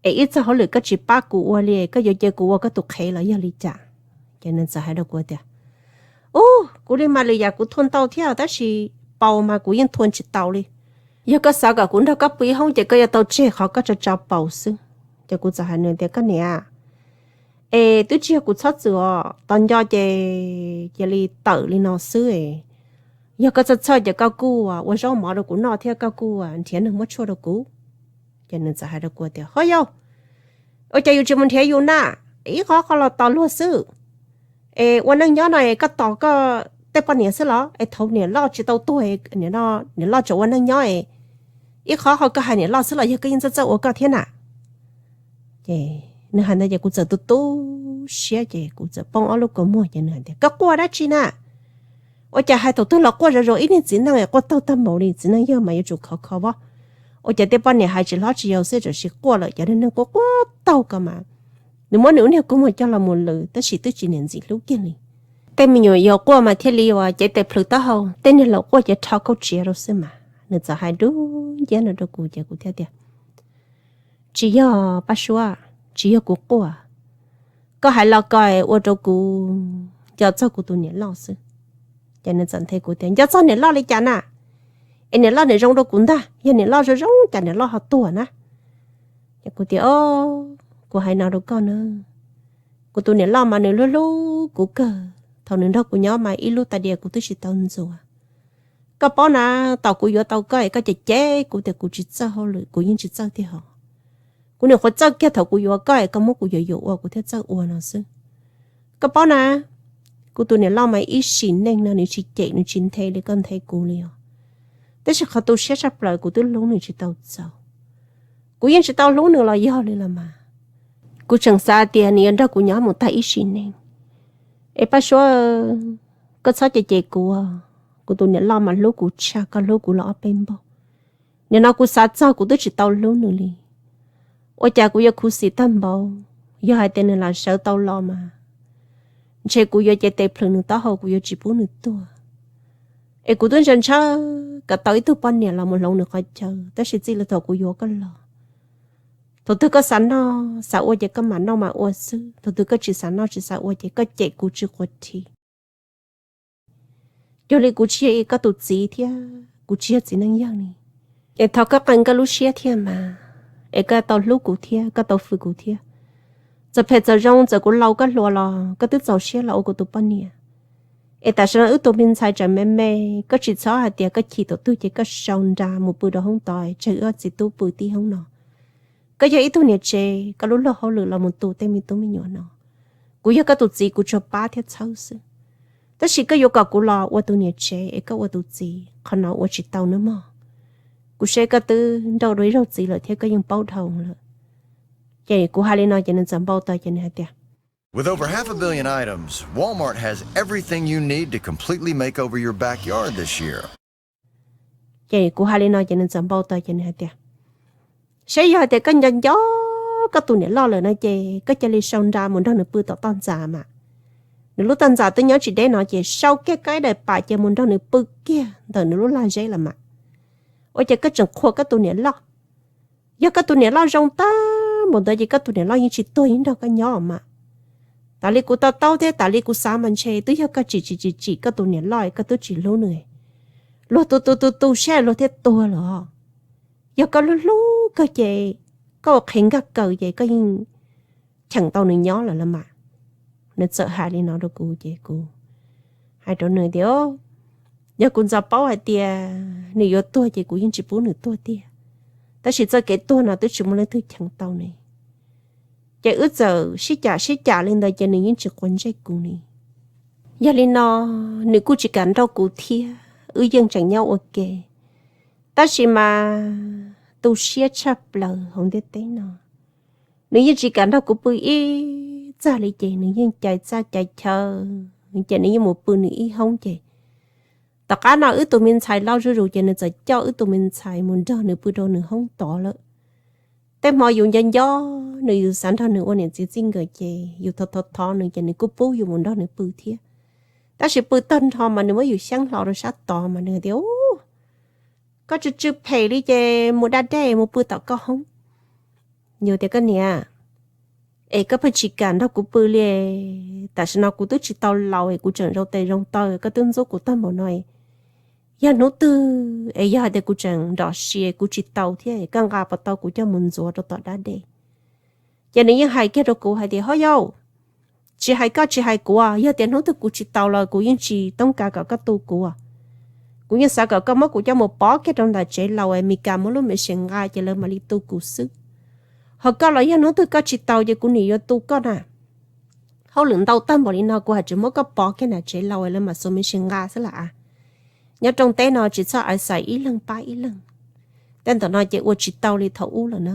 es ib txog hauj lwm koj tsis pab kuv ua li, koj yuav cia kuv ua koj tus qhev los yog li cas? Ces nws txawm hais rau kuv tias u, kuv li mas lwm yam kuv thua ntau thiab tab sis paus mas kuv yeej thua tsis tau li. Yog koj xav kom kuv nrog koj pw ib hoob ces koj yuav tau tseg qhov koj tso tso paus xwb. Ces kuv txawm hais nws tias koj niam, es twb tsis yog kuv txhob txwm os, tos nco ces cia li tawm li no xwb. Yog koj txhawj txhawj ces koj kuj ua zaub mov rau kuv noj thiab koj kuj nrhiav neeg muab tshuaj rau kuv. Ces nws txawm hais rau kuv tias ho yau, ua cas yus tsis mus nrhiav yus na, ib qho qhov los tos luag xwb. Es ua neej nyob no es koj tos koj tej poj niam xwb los es thaum niam loj tsis tau tuag, niam loj tseem ua neej nyob es ib qho qhov koj hais niam loj xwb los yog koj yeej txawj txawj ua koj thiab na. Ces nws hais ntawd ces kuv txawm tu tu siab ces kuv txawm poob ob lub kua muag ces nws hais tias koj quaj dab tsi na? Ua cas hais thaum twg los quaj zoo zoo, ib niag txiv neej quaj taug tag npaum li, txiv neej yawg mas yuav tsum khov kho vab. Ua cas tej poj niam hais tsis hlob tsis yau xwb txawm sis quaj lawm, cov neeg quaj quaj taug ko mas. Nws muab nws ub niag kua muag coj los mus lwm tab sis twb tsis niam ntxim hlub kiag li. Tej me nyuam yaus quaj mas thiaj li uas cev tes plhws taub hau, tej niag laus quaj ces rho kauj tsiav rau xwb mas. Nws txawm hais dub nciab no rau kuv ces kuv thiaj tias tsis yog Paj Suab, tsis yog kuv quaj. Koj hais los ko ua rau kuv nco txog kuv tus niam loj xwb. Ces nws txawm nthe kuv tias nco txog niam loj li cas na? Es niam loj niam zoo rau kuv ntag, yog niam loj zoo zoo cas niam loj ho tuag na? Ces kuv tias o, kuv hais no rau koj na, kuv tus niam loj mas nws hlub hlub kuv kawg, thaum nws nrog kuv nyob mas ib lub tais diav kuv twb tsis tau ntxuav. Koj paub na, tom kuv yuav tau koj es koj cem cem kuv tias kuv tsis txawj hauj lwm, kuv yeej tsis txawj tiag hos. Kuv nyuam qhuav txawj kiag thaum kuv yuav koj es koj muab kuv yuam yuam ua kuv thiaj txawj ua no xwb. Koj paub na, kuv tus niam loj mas ib sim neej no nws tsis cem nws tsis nthe li koj nthe kuv li os. Tab sis qhov tu siab tshaj plaws kuv twb hlub nws tsis tau txaus. Kuv yeej tsis tau hlub nws los yog li los mas. Kuv tseem xav tias nws yuav nrog kuv nyob mus tag ib sim neej. Es Paj Suab, koj txhob cem cem kuv. Kuv tus niam loj mas hlub kuv tshaj koj hlub kuv los ob peb npaug. Nim no kuv xav txog kuv twb tsis tau hlub nws li. Ua cas kuv yuav khuv xim tag npaum? Yog hais tias nws lam sawv tau los mas ntshe kuv yuav cev tes plhws nws taub hau, kuv yuav tsis pub nws tuag. Es kuv twb ntshaw ntshaw kom tau ib tug poj niam los mus hloov nws qhov chaw, tab sis txij li thaum kuv yuav koj los, thaum twg koj xav noj xav ua ces koj mam noj mam ua xwb, thaum twg koj tsis xav noj tsis xav ua ces koj cem kuv tsis quav thi. Cuag li kuv tsis yog koj tus txiv thiab kuv tsis yog txiv neej yawg li. Es thov koj qee koj lub siab thiab mas, es koj tau hlub kuv thiab koj tau fwm kuv thiab. Txawm phem txawm zoo, txawm kuv laus koj hluas los koj twb txaus siab los ua kuv tus poj niam. Es tam sim no wb tus me ntxhais tseem me me, koj tsis txhob hais tias koj chim thaum twg ces koj sau nra mus pw rau hoob tod, tseg wb ob txiv tub pw tib hoob no. Koj yog ib tug niam tsev, koj lub luag hauj lwm los mus tu tej me tub me nyuam no. Kuv yog koj tus txiv kuv tsuas pab thiab txhawb xwb. Tab sis koj yuav kom kuv los ua tus niam tsev es koj ua tus txiv, qhov no ua tsis tau nawb mog. Kuv saib koj twb nrauj dua ib zaug txiv lawm thiab koj yeej paub dhau lawm. Ces kuv hais li no ces nws txawm npau taws ces nws hais tias, With over half a billion items, Walmart has everything you need to completely make over your backyard this year. Ces kuv hais li no ces nws txawm npau taws ces nws hais tias, saib yog hais tias koj nco nco koj tus niam loj lawm no ces koj cia li sau nra mus nrog nws pw tom toj ntxas mas. Nws lub toj ntxas twb nyob tsis deb no ces sau kiag koj ib daim pam ces mus nrog nws pw kiag ntawm nws lub lag zeb los mas. Ua cas koj tseem qhuas koj tus niam loj? Yog koj tus niam loj zoo tag npaum ntawd ces koj tus niam loj yeej tsis tuag yeej nrog koj nyob mas. Tas li kuv to taub thiab tas li kuv xav mas ntshe twb yog koj tsis tsis tsis tsim koj tus niam loj, koj twb tsis hlub nws. Luag tu tu tu tu siab luag thiaj tuag lawm. Yog koj hlub hlub kawg ces koj ua qhev nkag kaws ces koj yeej cheem tau nws nyob lawm los mas. Nws txawm hais li no rau kuv ces kuv hais rau nws tias, yog kuv ntxov paub hais tias nws yuav tuag ces kuv yeej tsis pub nws tuag tiag. Tab sis txoj kev tuag no twb tsis muaj leej twg cheem tau ne. Ces wb txawm sib cam sib cam li ntawd ces nws yeej tsis quav ntsej kuv ni. Yog li no, nws kuj tsis kam nrauj kuv thiab, wb yeej tseem nyob ua ke. Tab sis mas tu siab tshaj plaws hauv ntiaj teb no, nws yeej tsis kam nrog kuv pw ib txaj li ces nws yeej cais txaj cais chaw, ces nws yeej mus pw nws ib hoob ces tom qab no wb tus me ntxhais loj zuj zus ces nws txawm coj wb tus me ntxhais mus nrog nws pw rau nws hoob tod lawm. Tej hmo yus nco nco nws, yus xav nrog nws ua niam txiv txij nkawm ces yus thov thov thov nws ces nws kuj pub yus mus nrog nws pw thiab. Tab sis pw tag nrho mas nws muab yus xyeeb hlo rau sab tod mas nws tias, koj tsw tsw phem li ces mus da dej mus pw tom koj hoob. Yus tias, koj niam, es koj pheej tsis kam nrog kuv pw li, tam sim no kuv twb tsis tau laus es kuv tseem zoo tes zoo taw, koj twb ntxub kuv tag npaum no. Yog hnub twg es yog hais tias kuv tseem nrom si kuv tsis tau thiab koj nqa puas tau kuv coj mus ntxuav rau tom dab dej? Ces nws yeej hais kiag rau kuv hais tias, ho yau, tsis hais koj tsis hais kuv, yog tias hnub twg kuv tsis tau los kuv yeej tsis toob kas kom koj tu kuv. Kuv yeej xav kom koj muab kuv coj mus pov kiag rau ntawm tsev laus es Mes Kas muab lub me sim nqa ces lawv mam li tu kuv xwb. Ho koj los yog hnub twg koj tsis tau ces kuv nim yuav tu koj na. Hauj lwm ntau tag npaum li no kuv hais tseem muab koj pov kiag nram tsev laus es lawv mam xuas me sim nqa xwb las. Nyob rooj teb no tsis txhob aiv xaiv ib leeg pab ib leeg. Tej ntawm no ces ua tsis tau li thaum ub lawm na.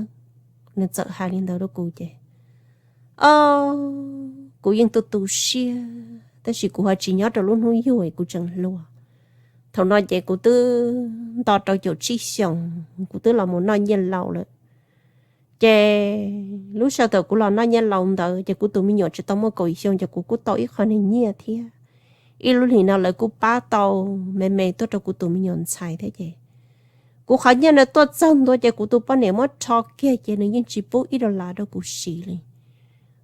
Nws txawm hais li ntawd rau kuv ces, o, kuv yeej tu tu siab tab sis kuv ho tsis nyob rau lub hnub yug es kuv tseem hluas. Thaum no ces kuv twb nto rau caum tsib xyoos, kuv twb los mus noj nyiaj laus lawm. Ces lub sij hawm thaum kuv los noj nyiaj laus ntawd ces kuv tus me nyuam tsis tau muaj kaum xyoo ces kuv kuj tau ib qho niag nyiaj thiab. Ib lub hlis no lawv kuj pab tau me me tuaj rau kuv tus me nyuam ntxhais thiab ces kuv qhov nyiaj no tuaj txog ntua ces kuv tus poj niam muab rho kiag ces nws yeej tsis pub ib dollar rau kuv siv li.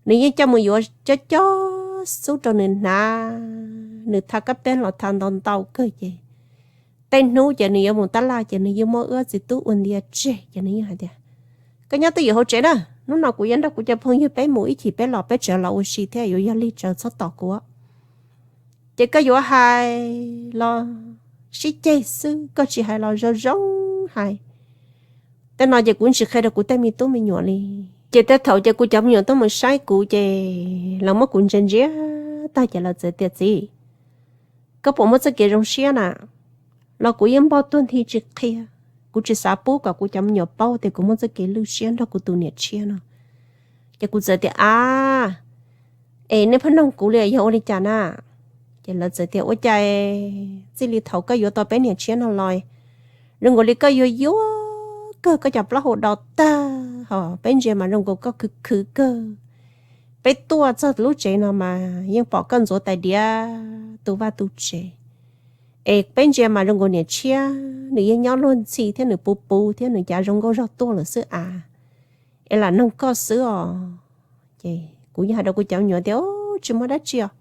Nws yeej coj mus yuav cob cob xub rau nws hnav, nws tha kab peb los tha ntau ntau kawg ces tej hnub ces nws yuav mus tab laj ces nws yeej muab wb txiv tub ua ntia tseg ces nws yeej hais tias, koj nyob twj ywm hauv tsev na, hnub no kuv yuav nrog kuv cov phooj ywg peb mus ib chim peb los peb tsev los ua si thiab yuav yog lig tsawv txhob tos kuv. Ces koj yuav hais los sib ceg xwb, koj tsis hais los zoo zoo hais. Tej no ces kuv tsis qhia rau kuv tej me tub me nyuam li. Ces tej thaum ces kuv cov me nyuam tuaj mus saib kuv ces lawv muab kuv ntsia ntsia tag ces lawv txawm tias, Txiv, koj puas muaj txoj kev zoo siab na? Los kuv yeej npog tuag nthi tsis qhia. Kuv tsis xav pub kom kuv cov me nyuam paub tias kuv muaj txoj kev lwj siab nrog kuv tus niam tshiab no. Ces kuv txawm tias, A, es nej pheej noog kuv li yog ua li cas na? Ces lawv txawm tias, Ua cas txij li thaum koj yuav tau peb niam tshiab no los, zoo nkaus li koj yuav yuag kawg, koj cov plaub hau do tag, ho peb ntsia mas zoo nkaus koj khwv khwv kawg. Peb tuaj txog lub tsev no mas yeej pom koj ntxuav tais diav tu vaj tu tsev. Es peb ntsia mas zoo nkaus niam tshiab nws yeej nyob luag ntxhi thiab nws puv puv thiab nws cav zoo nkauj zog tuaj lawm xwb av. Es lam noog koj xwb os. Ces kuv yeej hais rau kuv cov me nyuam tias, Tsis muaj dab tsi os.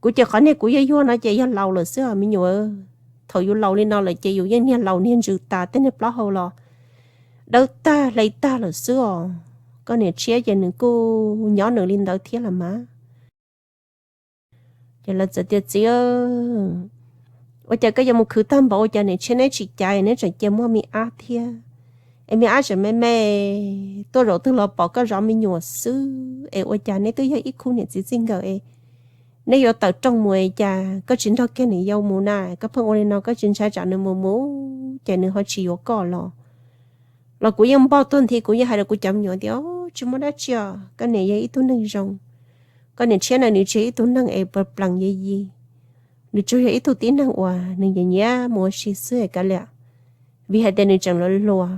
Kuv ces qhov niag kuv yuag yuag no ces yog laus lawm xwb os me nyuam. Thaum yus laus li no lawm ces yus yeej niag laus niag ntsws tas tej niag plaub hau los dawb tag hle tag lawm xwb os. Koj niam tshiab ces nws kuj nyob nws li ntawd thiab los mas. Ces lawv txawm tias, Txiv, ua cas koj yuav mus khwv tag npaum ua cas niam tshiab neb tsis cav neb tseem cia muaj me ab thiab? Es me ab tseem me me, tuaj zaum twg los pom koj zov me nyuam xwb es ua cas neb twb yog ib khub niam txiv txij nkawm es neb yuav tawm rooj mus es cas koj tsis nrog kiag nws yau mus na? Koj pheej ua li no koj tsis ntshai tsam nws mus mus ces nws ho tsis yuav koj los? Los kuv yeej npog tuag nthi kuv yeej hais rau kuv cov me nyuam tias, Tsis muaj dab tsi os, koj niam yog ib tug neeg zoo. Koj niam tshiab na nws tsis yog ib tug neeg es plees plees yi yi, nws tsuas yog ib tug tib neeg uas nws nyiam nyiam mus ua si xwb es kav liam, vim hais tias nws tseem hluas hluas.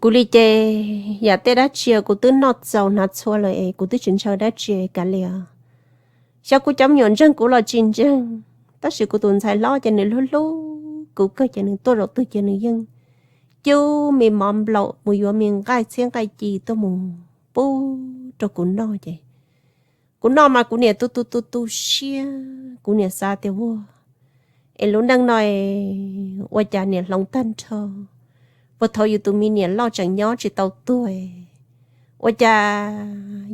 Kuv li ces yam tej dab tsi kuv twb noj txaus hnav txhua lawm es kuv twb tsis ntshaw dab tsi kav liam. Xyov kuv cov me nyuam ntseeg kuv los tsis ntseeg, tab sis kuv tus ntxhais hlob ces nws hlub hlub kuv kawg ces nws tuaj zaum twg ces nws yeej cub me mov nplaum mus yuav me nqaij txhiab nqaij ci tuaj mus pub rau kuv noj ces kuv noj mas kuv niam tu tu tu tu siab, kuv niam xav tias ua es lub neej no ua cas niam hloov tag nrho, puag thaum yus tus me niam loj tseem nyob tsis tau tuag, ua cas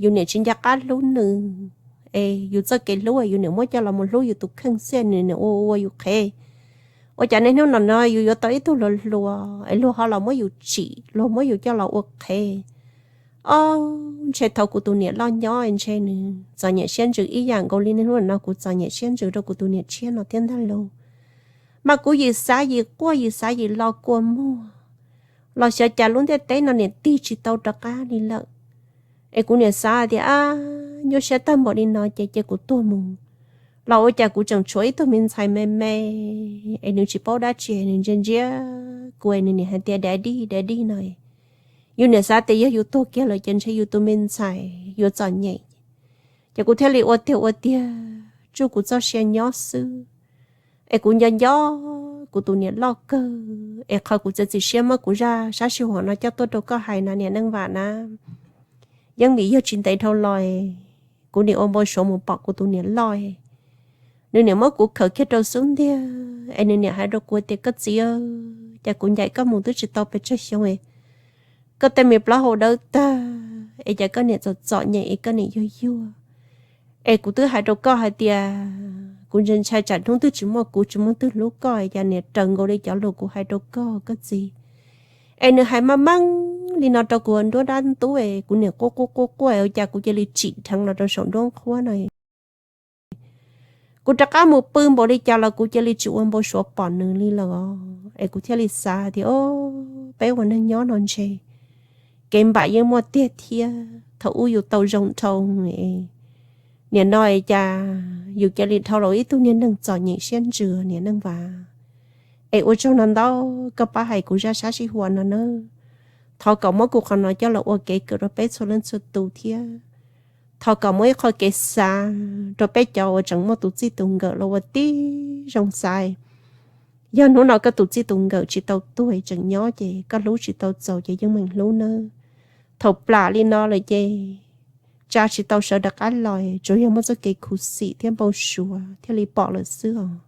yus niam tsis nco qab hlub nws, es yus txoj kev hlub yus niam muab coj los mus hlub yus tus kheej xwb nws niam ua ua yus qhev. Ua cas niaj hnub no no yus yuav tau ib tug hluas hluas es luag ho los muab yus tsim, luag muab yus coj los ua qhev. Ob, ntshe thaum kuv tus niam loj nyob ntshe nws txom nyem siab ntsws ib yam nkaus li niaj hnub no kuv txom nyem siab ntsws rau kuv tus niam tshiab no thiab ntag lauj. Mas kuv yim xav yim quaj yim xav yim lo kua muag, los xyov cas lub ntiaj teb no niam tig tsis tau rov qab li lawm. Es kuv niam xav tias, A, nyuaj siab tag npaum li no ces cia kuv tuag mus, los ua cas kuv tseem tshuav ib tug me ntxhais me me es nws tsis paub dab tsi, nws ntsia ntsia kuv es nws niam hais tias daddy daddy no. Yus niam xav tias yog yus tuag kiag lawm ces ntshe yus tus me ntxhais yuav txom nyem. Ces kuv thiaj li ua tiag ua tiag tsuj kuv txoj sia nyob xwb. Es kuv nco nco kuv tus niam loj kawg, es qhov kuv txiav txim siab muab kuv zaj sab sij huam no coj tuaj rau koj hais no niam Neej Vam na, yeej vim yog tsis ntev dhau los kuv niam ua npau suav mus pom kuv tus niam loj, nws niam muab kuv khawm kiag rau xub ntiag es nws niam hais rau kuv tias, Koj txiv, cas kuv ncaim koj mus twb tsis tau pes tsawg xyoo, koj tej me plaub hau dawb tag es cas koj niam txom txom nyem es koj niam yuag yuag. Es kuv twb hais rau koj hais tias kuv ntshai ntshai tsam hnub twg tsis muaj kuv tsis muaj leej twg hlub koj, cas niam raws nkaus li cov lus kuv hais rau koj, koj txiv. Es nws hais maj meej li no rau kuv nruab dab ntub es kuv niam quaj quaj quaj quaj, ua cas kuv cia li tsim dheev los rau saum nruab nqhuab no. Kuv rov qab mus pw npaum li cas los kuv cia li tsis ua npau suav pom nws li lawm os. Es kuv thiaj li xav tias, Peb ua neeg nyob no ntshe kev npam yeej muaj tiag thiab. Thaum ub yus tau zoo dhau, niam no cas yus cia li dhau los ib tug niag neeg txom nyem siab ntsws niam Neej Vam. Es ua tsaug ntau ntau koj pab hais kuv zaj sab sij huam no nawb. Thov kom muab kuv qhov no coj los ua kev kawm rau peb txhua leej txhua tus thiab. Thov kom muab ib qho kev xav rau peb cov uas tseem muaj tus txij tus nkawm los ua tib zoo xaiv. Yog hnub no koj tus txij tus nkawm tsis tau tuag tseem nyob ces koj hlub tsis tau txaus ces yeej meem hlub nawb. Thaum plam li no lawm ces tsa tsis tau sawv rov qab los, tsuas yog muaj txoj kev khuv xim thiab npau suav thiaj li pom lawm xwb os.